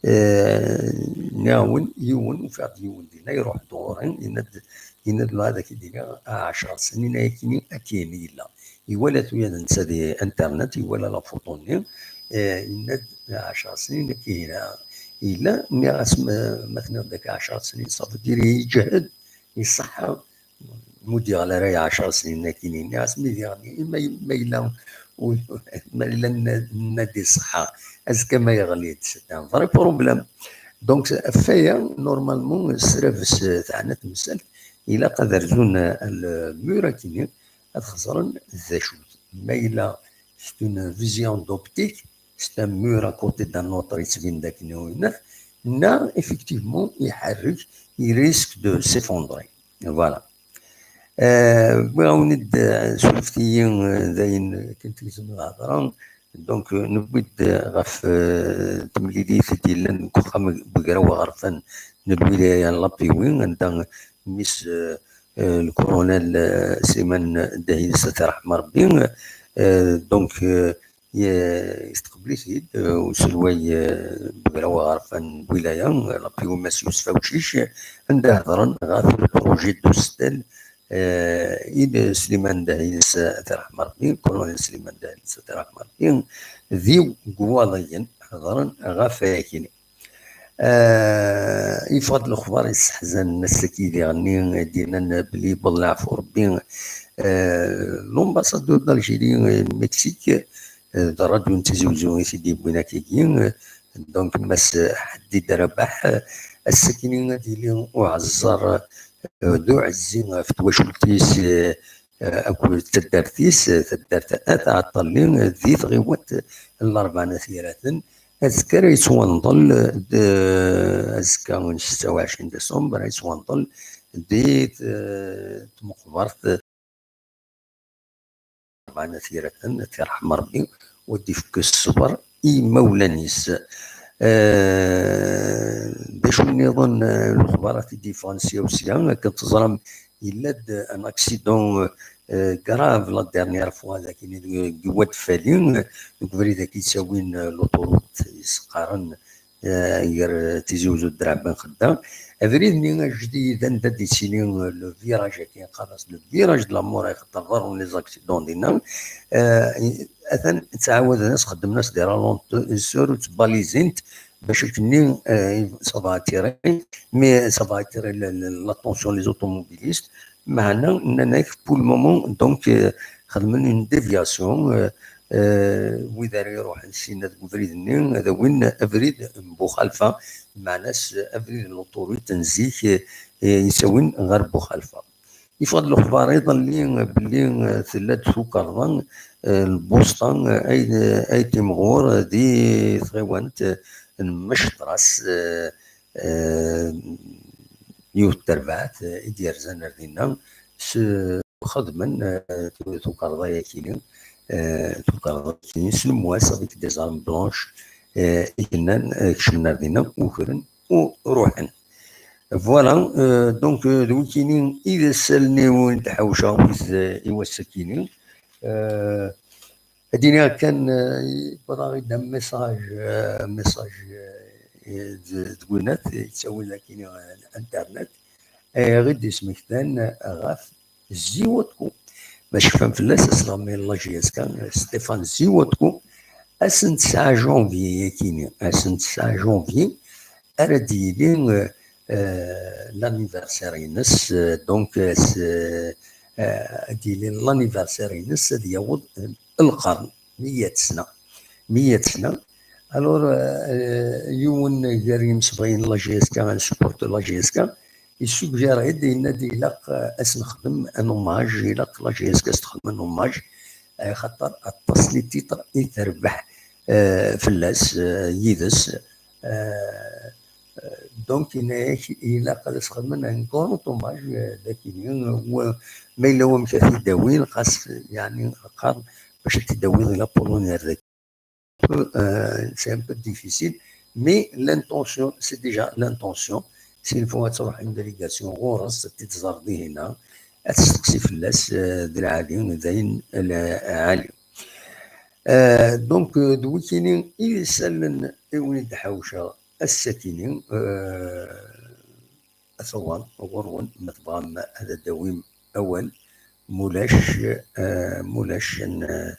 euh, nniɣ-awen yiwen, ufiɣ-d yiwen dinna, iruḥ-d ɣur-i, yenna-d, yenna-d: "Llah, ad ak-id-iniɣ, a ɛecṛ snin ayakini akken yella." Iwala tuyat netta di internet, iwala la photo-nni, eh, yenna-d: "A ɛecṛ snin akken yella." Yella, nniɣ-as: "Ma, ma tenniḍ-d akka ɛecṛ snin, ça veut dire yeǧhed, iṣeḥḥa." Ur d-yeɣli ara i ɛecṛ snin akkin. Nniɣ-as: "Mi d-yeɣli, ma, ma yella, ma yella nna-, nna-d iṣeḥḥa, azekka ma yeɣli-d, c'est un vrai problème." Donc, ɣef waya, normalement, srabes, eh, teɛna temsalt, ilaq ad rzun, eh, le mur akkin, ad xeẓren d acu-t. Ma yella c'est une vision d'optique, c'est un mur à côté d'un autre, yettbin-d akken, neɣ effectivement iḥerrek, il risque de s'effondrer. Voilà. Euh, wwiɣ-awen-d, eh, surfet-iyi, eh, d ayen akken tegzem lhedra. Donc, eh, newwi-d, eh, ɣef, eh, temlilit i d-yellan deg uxxam n Ugraw Aɣerfan n lwilaya n Lapiwi, anda mmi-s, eh, eh, le colonel, eh, Sliman Dahis, ad t-iṛḥem Ṛebbi. Eh, donc, eh, ye-, yestqbel-it-id, eh, uselway, eh, n Ugraw Aɣerfan n lwilaya, eh, Lapiwi, Mass Yusef Awcic, anda hedren ɣef le projet d usettal, eh, i d Sliman Dahis, ad t-iṛḥem Ṛebbi, colonel Sliman Dahis, ad t-iṛḥem Ṛebbi, d yiw n Iwaḍiyen hedren ɣef wayakini. Ah, yeffeɣ-d lexbar yesseḥzanen ass-agi diɣenni, d-yennan belli yewweḍ leɛfu Rebbi. Ah, l'ambassadeur d'Algérie, eh, Mexique, eh, d ṛṛadyu n Tizi Uzzu i t-id-yewwin akkagi. Donc, Mass Ḥaddid Rabaḥ, eh, ass-agi ad yili uɛeẓẓer, eh, d uɛezzi ɣef twacult-is, eh, eh, akked taddart-is, eh, taddart At Ɛeṭṭalli, eh, di tɣiwant n Larebɛa n At Yiraten. Azekka ara yettwanḍel, eh, d, azekka n setta u ɛecrin décembre, ara yettwanḍel di t-, tmeqbert, eh, Larebɛa n At Yiraten, ad t-yerḥem Rebbi, u ad d-ifk ṣṣber i yimawlan-is. Eh, d acu nniḍen, eh, lexbarat i d-yeffɣen sya u sya, akken teẓram, yella-d un accident, eh, grave la dernière fois, dagi deg Wad Fali, deg ubrid-agi yettawin, eh, l'autoroute, i s-qqaren, eh, gar, eh, Tizi Uzzu d Draɛ Ben Xedda. Abrid-nni ajdid, anda d-yettili, eh, le virage-agi, qqaren-as le virage de la mort, ixeṭṭer ḍerrun les accidents dinna. Eh, atan ttɛawaden-as, xeddmen-as des ralentis, ur ttbalizin-t, bac akken-nni, eh, ça va attirer, mais ça va attirer le, le, l'attention les automobilistes. Meɛna, nnan-ak, pour le moment, donc, eh, xedmen une déviation, eh, eh, wid ara iruḥen sinna deg ubrid-nni, ad awin abrid n Buxalfa, meɛna s abrid n l'autoroute n zik, eh, eh, yettawin ɣer Buxalfa. Yeffeɣ-d lexbar iḍelli belli, eh, tella-d tukerḍa, eh, lbusṭa, eh, ay, ay timɣur di tɣiwant, eh, n Mecṭras, eh, eh, yiwet n terbaɛt, eh, i d-yerzan ar dinna, s-, xedmen, eh, tu-, tukerḍa-yakini, eh, tukerḍa-yakini s lemwas, avec des armes blanches, eh, i yennan, eh, kecmen ar dinna, ukren u ruḥen. Voilà, euh, donc, euh, d wikini i d asalniw n tḥawca i wass-akini. Euh, ad iniɣ kan, euh, yewweḍ-aɣ-id un message, euh, un message, euh, d, d winat yettawin akini, euh, internet, ay aɣ-id-ismektan ɣef Ziwotko. Bac kfan fell-as, asleɣmi n la J S K, Stéphane Ziwotko, ass n tesɛa janvier-yakini, ass n tesɛa janvier, ara d-yili, euh, euh, l'anniversaire-ines, euh, donc, euh, s-, euh, ad d-yili l'anniversaire-ines, ad yaweḍ, euh, lqern, meyya sna. Meyya sna. Alors, euh, euh, yiwen gar yimsebɣiyen n la J S K, un supporter n la J S K, yessugger-d, yenna-d ilaq, euh, ad s-nexdem un hommage, ilaq la J S K ad s-texdem un hommage, euh, xaṭer aṭas n les titres i terbeḥ, euh, fell-as, euh, yid-s. Euh, euh, donc, yenna-yak, ilaq ad as-xedmen un grand hommage, euh, d akini, euh, ma yella wamek ad t-id-awin, xas, yeɛni, qqaren bac ad t-id-awiḍ i la Pologne ar daki. Euh, c'est un peu difficile, mais l'intention, c'est déjà l'intention. S'il faut ad truḥ une délégation ɣur-s, ad t-id-tẓer dihinna, ad testeqsi fell-as, euh, d lɛali, d ayen lɛali. Euh, donc, euh, d wikini i d isallen i wen-id-ḥawceɣ ass-akini, euh, ata wa ɣur-wen, ma tebɣam ad d-tawim awal, mulac, euh, mulac, ad n-,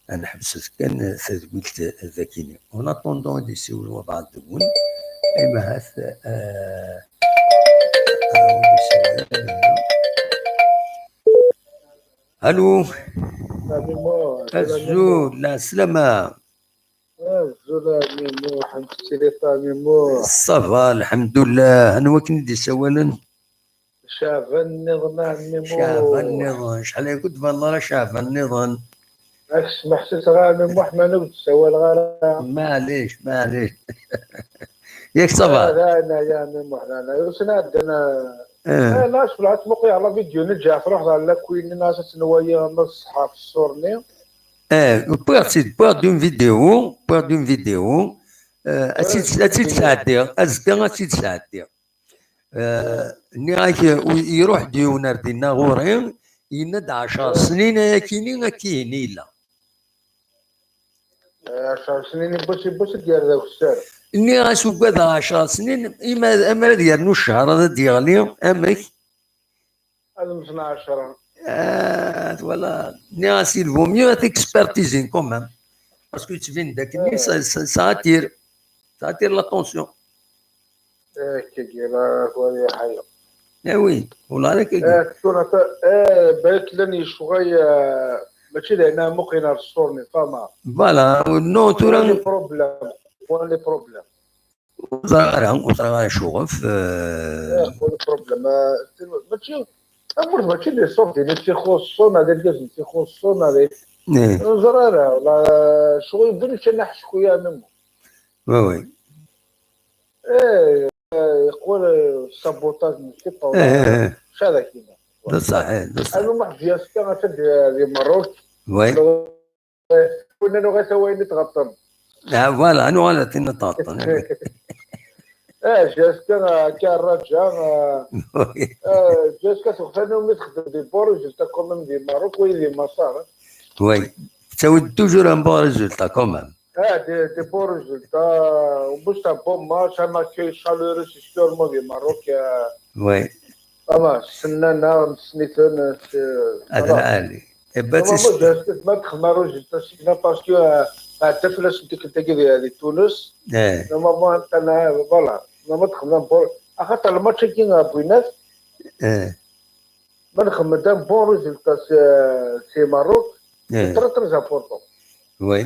ad nḥebset kan tadwilt dagini. En attendant, ad d-isiwel wabɛaḍ deg-wen, imahat, euh, euh, ad d-isiwel. Allô? Azul, lɛeslama. Azul a Mimo, ḥemdet-iyi a Mimo. Ça va, lḥemdullah. Anwa akken i d-isawalen? Caɛban nniḍen a Mimo. Caɛban nniḍen. Acḥal ay ur d-tbaneḍ ara Caɛban nniḍen? Ak smeḥsiseɣ a Mimo, ḥman ur d-ssawaleɣ ara. Maɛlic, maɛlic. Yak ça va? Ah, d ayen aya a Mimo, ḥnana. Ussan ɛeddan, ah, eh, la, cewleɣ ad tmuqleɣ la vidéo-nni, ǧeɛ truḥ ɣer la Queen, nniɣ-as ad tenwayeɣ ma d ṣṣeḥ ɣef ṣṣur-nni. Eh, wwiɣ-tt-id, wwiɣ-d une vidéo, wwiɣ-d une vidéo. Eh, ad tt-id, ad tt-id-sɛeddiɣ, azekka ad tt-id-sɛeddiɣ. Eh, nniɣ-ak, u-, iruḥ-d yiwen ar dinna ɣur-i, yenna-d ɛecṛ snin ayakini, akkin yella. Eh, ɛecṛ snin, yiwwas, yiwwas i d-yerr d akessar. Nniɣ-as ugadeɣ ɛecṛ snin, ima, amar ad yernu cceṛ, ad d-yeɣli, amek? Ad mmten ɛecṛa. Ah, twala. Nniɣ-as, il vaut mieux ad t-expertisin quand même. Parce que yettbin-d akkenni, ça, ça, ça attire. Ça attire l'attention. Akkagi la twali ḥaya. Ah oui, والله هذاك Eh, tura ta- eh, balak llan yecɣal, eh, mačči d ayen am uqin ar ṣṣur-nni, fama. Voilà, non, tura Wali problem. Wali problem. ur ẓriɣ ara, ur ẓriɣ ara ccɣef. Eh, Wali problem. Eh, mačči, tamurt mačči d ṣṣur din i tt-ixuṣṣen, ad irgazen i tt-ixuṣṣen, ad eh, ur ẓriɣ ara. La, ccɣel yewwin kan aḥecku ya même. Oui, oui. Eh, eh, yeqqel, eh, sabotage n tiṭṭawin. Eh, eh, eh. Cada kina. D ṣṣeḥ, eh, d ṣṣeḥ. Anu maḥ Jessica atan di, di Merruk. Oui. Kunna nuɣal tawayen i tɣeṭṭen. Ah, voilà, anu ɣala tin tɣeṭṭen. Eh, Jessica, eh, akka rraǧa, eh, Oui. eh, Jessica tuɣ tanu mi txeddem des bons résultats quand même di Merruk, oui, di Maṣer. Oui. Tettawi-d toujours un bon résultat quand même. Ah, des, des bons résultats. En plus, c'est un bon match, un accueil chaleureux, c'est sûrement des Marocains. Oui. Ama, ssnen-aneɣ, nessen-iten, c'est- هذا العالي. Eh ben, Normalement, c'est- je sais pas comment résultat, c'est bien parce que, euh, bah, t'as fait la suite que t'as dit, euh, les Tunis. eh, Normalement, t'en as, voilà. Normalement, t'as un bon. Ah, t'as le match qui a Buenos. eh, Mais un bon résultat, c'est, c'est Maroc. C'est eh, très, très important. Oui.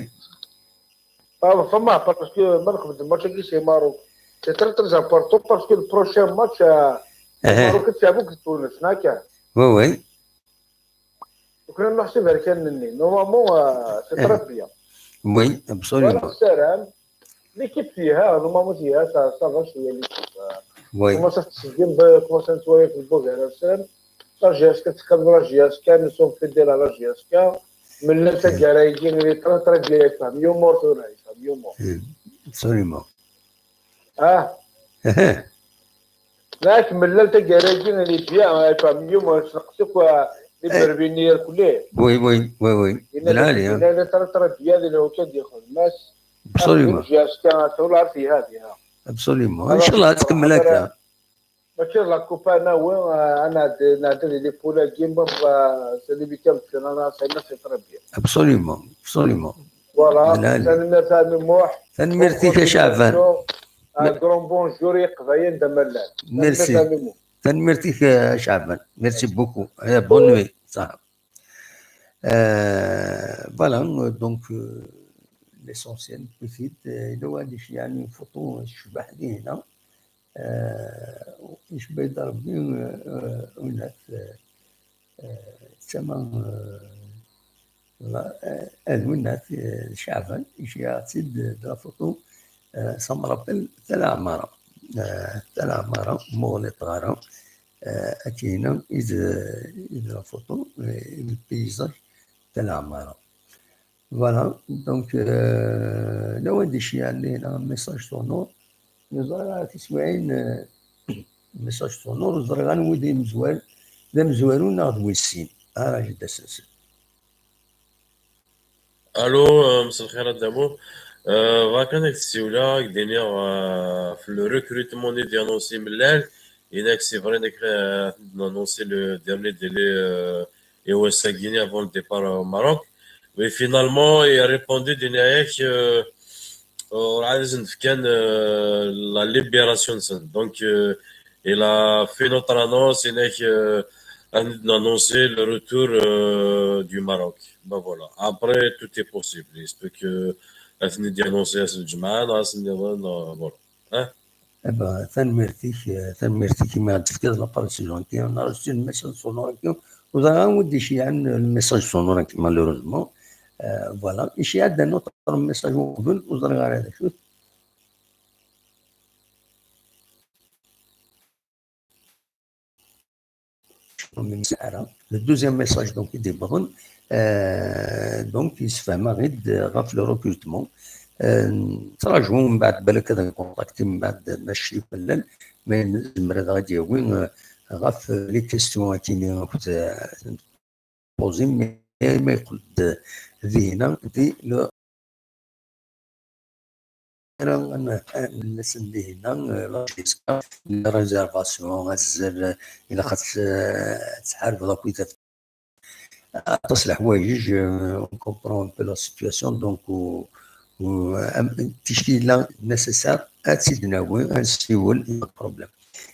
Ah, enfin, parce que même le match qui c'est Maroc, c'est très, très important parce que le prochain match, euh, Eh, Maroc, c'est avec Tunis, d'accord. Oui, oui. Donc, on a merci Berkan Nini. Normalement, euh, c'est très bien. Oui, Voilà, absolument. c'est vrai. L'équipe فيها, normalement, فيها, ça, ça va, c'est l'équipe. Euh, Oui. Comment ça se dit, ben, comment ça se voit avec le beau gars, c'est la J S K, c'est comme la J S K, nous sommes fidèles à la J S K. Mais là, c'est Garaïgin, il est très, très bien, il est pas mieux mort, il est pas mieux mort. Absolument. Ah, Eh, là, mais là, c'est Garaïgin, il est bien, il est pas mieux mort, c'est quoi, les Eh. Berbiniers, coulés. Oui, oui, oui, oui. Il De là, allez, hein. Il est très, très bien, il est au Quai des Rhôdes. Absolument. J S K, c'est la fille, hein. Absolument. Alors, إن شاء الله c'est تكمل après- هكا. ماشي لا كوبا انا وين، آه، انا عندي، انا عندي لي بولا كيما، آه، سي لي ويكاند كنا انا سي تري بيان. Absolument, absolument. فوالا. بلالي. تنميرت على ميموح. تنميرتك يا شعبان. ان كرون بونجور يا قبايل دملال. Merci. تنميرت على ميموح. تنميرتك يا شعبان. Merci beaucoup. Eh, bonne nuit. صح. Euh, voilà, donc, euh, l'essentiel, petit, euh, il doit dire, il y a une photo, je suis pas هنا. Euh, je vais dire, euh, une, euh, euh, تسمى، آه، لا، آه، الونات، آه، شعبا يشيع تيد د la photo، آه، ça me rappelle تاع العمارة، آه، تاع العمارة مغلي طغارة، آه، أكينا إذ إذ la photo، آه، le paysage تاع العمارة. Voilà, donc, euh, لو عندي شي يعني هنا message sonore، نزرع تسمعين، آه، message sonore، نزرع غنودي مزوال، لا مزوالو ناخذ ويسين. آه، راجل داس نسل. Allô, euh, مساء الخير الدابو. Euh, فاكان هاك السيولة هاك دينيا، euh, في le recrutement ني ديانونسي من الليل. إنك c'est vrai نك، euh, annoncé le dernier délai, euh, et ouais, ça Guinée avant le départ au Maroc. Mais finalement, il a répondu دينيا هاك، euh, euh, la libération. Donc, euh, il a fait notre annonce, إنك, euh, on a annoncé le retour, euh, du Maroc. Ben voilà. Après, tout est possible. Il se peut que أثني دي annoncé أثني الجمعة، أثني، voilà. Hein? Eh ben, tanemmirt-ik, eh, tanemmirt-ik imi ad d-tefkiḍ la parole sur l'antenne. On a reçu le message sonore-agi. Ur ẓriɣ ara wi d-iceyɛen le message sonore-agi, malheureusement. Euh, voilà. Iceyɛ-d un autre message uqbel, ur ẓriɣ ara d acu-t. Le deuxième message, donc, i d-iwwḍen, euh, donc, yessefhem-aɣ-id ɣef le recrutement. Euh, nettraǧu mbeɛd balak ad nkunṭakti mbeɛd mačči fell-as, mais nezmer ad aɣ-d-yawi, euh, ɣef les questions akini akked, euh, poser, mais ma yeqqel-d dinna, di le Ara nnes-nni hina, la J S K, la réservation, azzel, ilaq ad tt-, ad tḥarbeḍ akkit aṭas leḥwayeǧ, euh, on comprend un peu la situation, donc, u, u, am, ticki la nécessaire ad tt-id-nawi, ad nessiwel, pas de problème.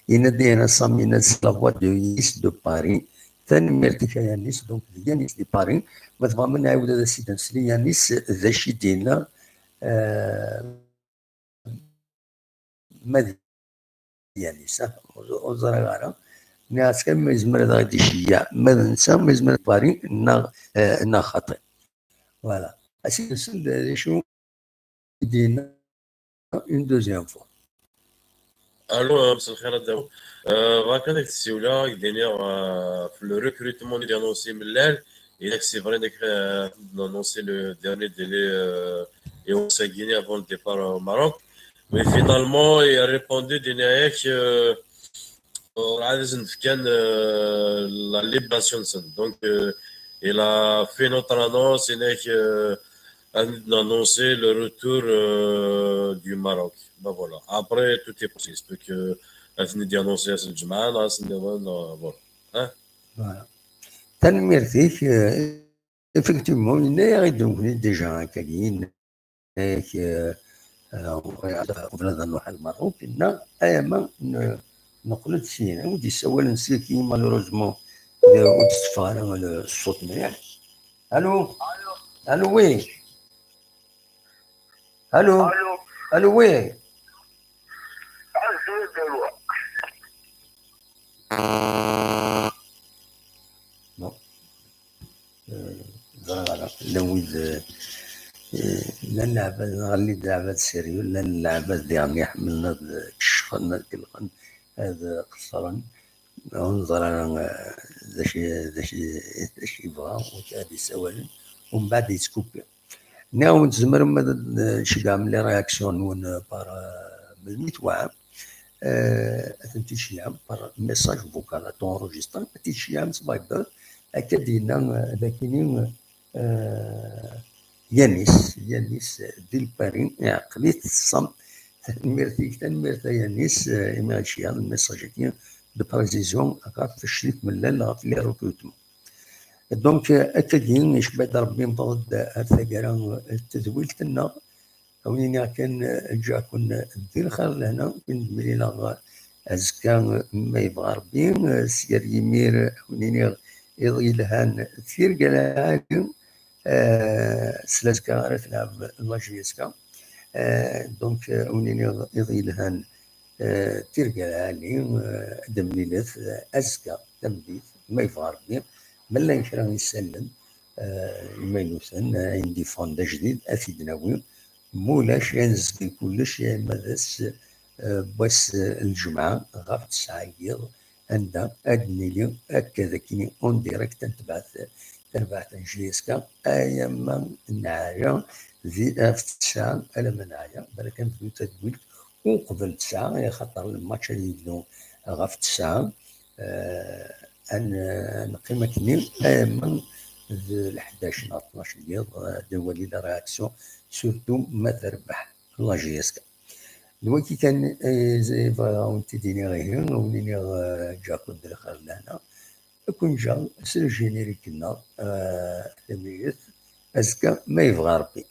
Yenna-d Sami, yenna-d c'est la voix de Yanis de Paris. Tanemmirt-ik a Yanis, donc d Yanis de Paris. Ma tebɣam ad nɛiwed ad as-id-nsel i Yanis d acu i d-yenna, eh, ma d Yanis, ah, ur, ur ẓriɣ ara. Nniɣ-as kan ma yezmer ad aɣ-id-iceyyeɛ, ma d netta, ma yezmer ad Paris, neɣ, eh, neɣ xaṭi. Voilà. Ad as-id-nsel d acu i d-yenna une deuxième fois. Allô, euh, مساء الخير a Dawed. Euh, bɣiɣ kan ad k-d-ssiwleɣ, ad k-d-iniɣ, euh, ɣef le recrutement i d-annoncé mellal. Et c'est vrai, d-annoncé le dernier délai, euh, et on s'est guidé avant le départ au Maroc. Mais finalement, il a répondu, d-iniɣ-ak, euh, ur ɛad as-nefkan, euh, la libération-nsen. Donc, euh, il a fait notre annonce, et euh, ad annoncé le retour, euh, du Maroc. Ben voilà. Après, tout est possible. C'est que, euh, ad ten-id-annoncé ass n lǧemɛa, neɣ ass nniḍen, neɣ, voilà. Hein? Voilà. Tanemmirt-ik, euh, effectivement, yenna-yaɣ-id nekkni déjà akkagi, yenna-yak, euh, euh, qbel ad nruḥ ar Lmerruk, yenna, ay ama n-, neqqel-d syin. Ur d-yessawalen saki, malheureusement, d-, ur d-tetteffeɣ ara le-, ṣṣut mliḥ. Allô? Allô, oui. Allô? Allô? Allô, oui. Bon. Euh, ẓriɣ ara llan wid, euh, llan leɛbad, neɣ lli d leɛbad sérieux, llan leɛbad diɣen iḥemmlen ad ccxen, ad kellxen, ad qeṣṣren. Ur neẓri ara, eh, d acu, d acu, d acu yebɣa, wacu ad d-yessawalen, umbeɛd yettkupi. Nniɣ-awen tzemrem ad d-tceggɛem les réactions-nwen, eh, par, eh, melmi twɛam, eh, ad tent-id-tceyyɛem par message vocal, ad t-enregistrem, ad t-id-tceyyɛem s Viber, akka d-yenna, eh, d akini, eh, Yanis, Yanis, eh, di Lpari, iɛqel-it ṣṣam. Tanemmirt-ik, tanemmirt a Yanis, eh, imi ɣ-d-tceyyɛeḍ lmessage-agi de précision ɣef ccrik mellal ɣef les recrutements. Donc, eh, akkagi, icebba-d Rebbi, newweḍ-d ar taggara n tedwilt-nneɣ. A wen-iniɣ kan, eh, ǧǧiɣ-ken di lxir lehna, ken-id-mlileɣ azekka, ma yebɣa Rebbi, eh, s gar yimir, a wen-iniɣ iḍ yelhan, tirga lɛali, eh, s lazekka ara tleɛb la J S K. Eh, donc, eh, a wen-iniɣ iḍ yelhan, eh, tirga lɛali, eh, ad d-mlilet, eh, azekka, tameddit, ma yebɣa Rebbi, ma llan kra isallen, eh, imaynuten, eh, ayen d-yeffɣen d ajdid, ad t-id-nawi. Ma ulac, ad nezgel kullec, yerna d ass, eh, n wass, eh, n lǧemɛa, ɣef tesɛa n yiḍ, anda ad nili akka d akini en direct, ad netbeɛ tarbaɛt n J S K, alamma neɛya di, ɣef tesɛa, alamma neɛya, balak ad nebdu tadwilt uqbel tesɛa, axaṭer lmatch ad yebdu ɣef tesɛa. Eh, ad n-, ad neqqim akkenni alamma d leḥdac neɣ tnac n yiḍ, eh, ad nwali la réaction, surtout ma terbeḥ la J S K. D wagi kan, eh, bɣiɣ ad wen-t-id-iniɣ ihi, ad wen-iniɣ, eh, ǧǧiɣ-ken di lxir lehna. Ad ken-ǧǧeɣ s le générique-nneɣ, eh, tameddit, azekka ma yebɣa Rebbi.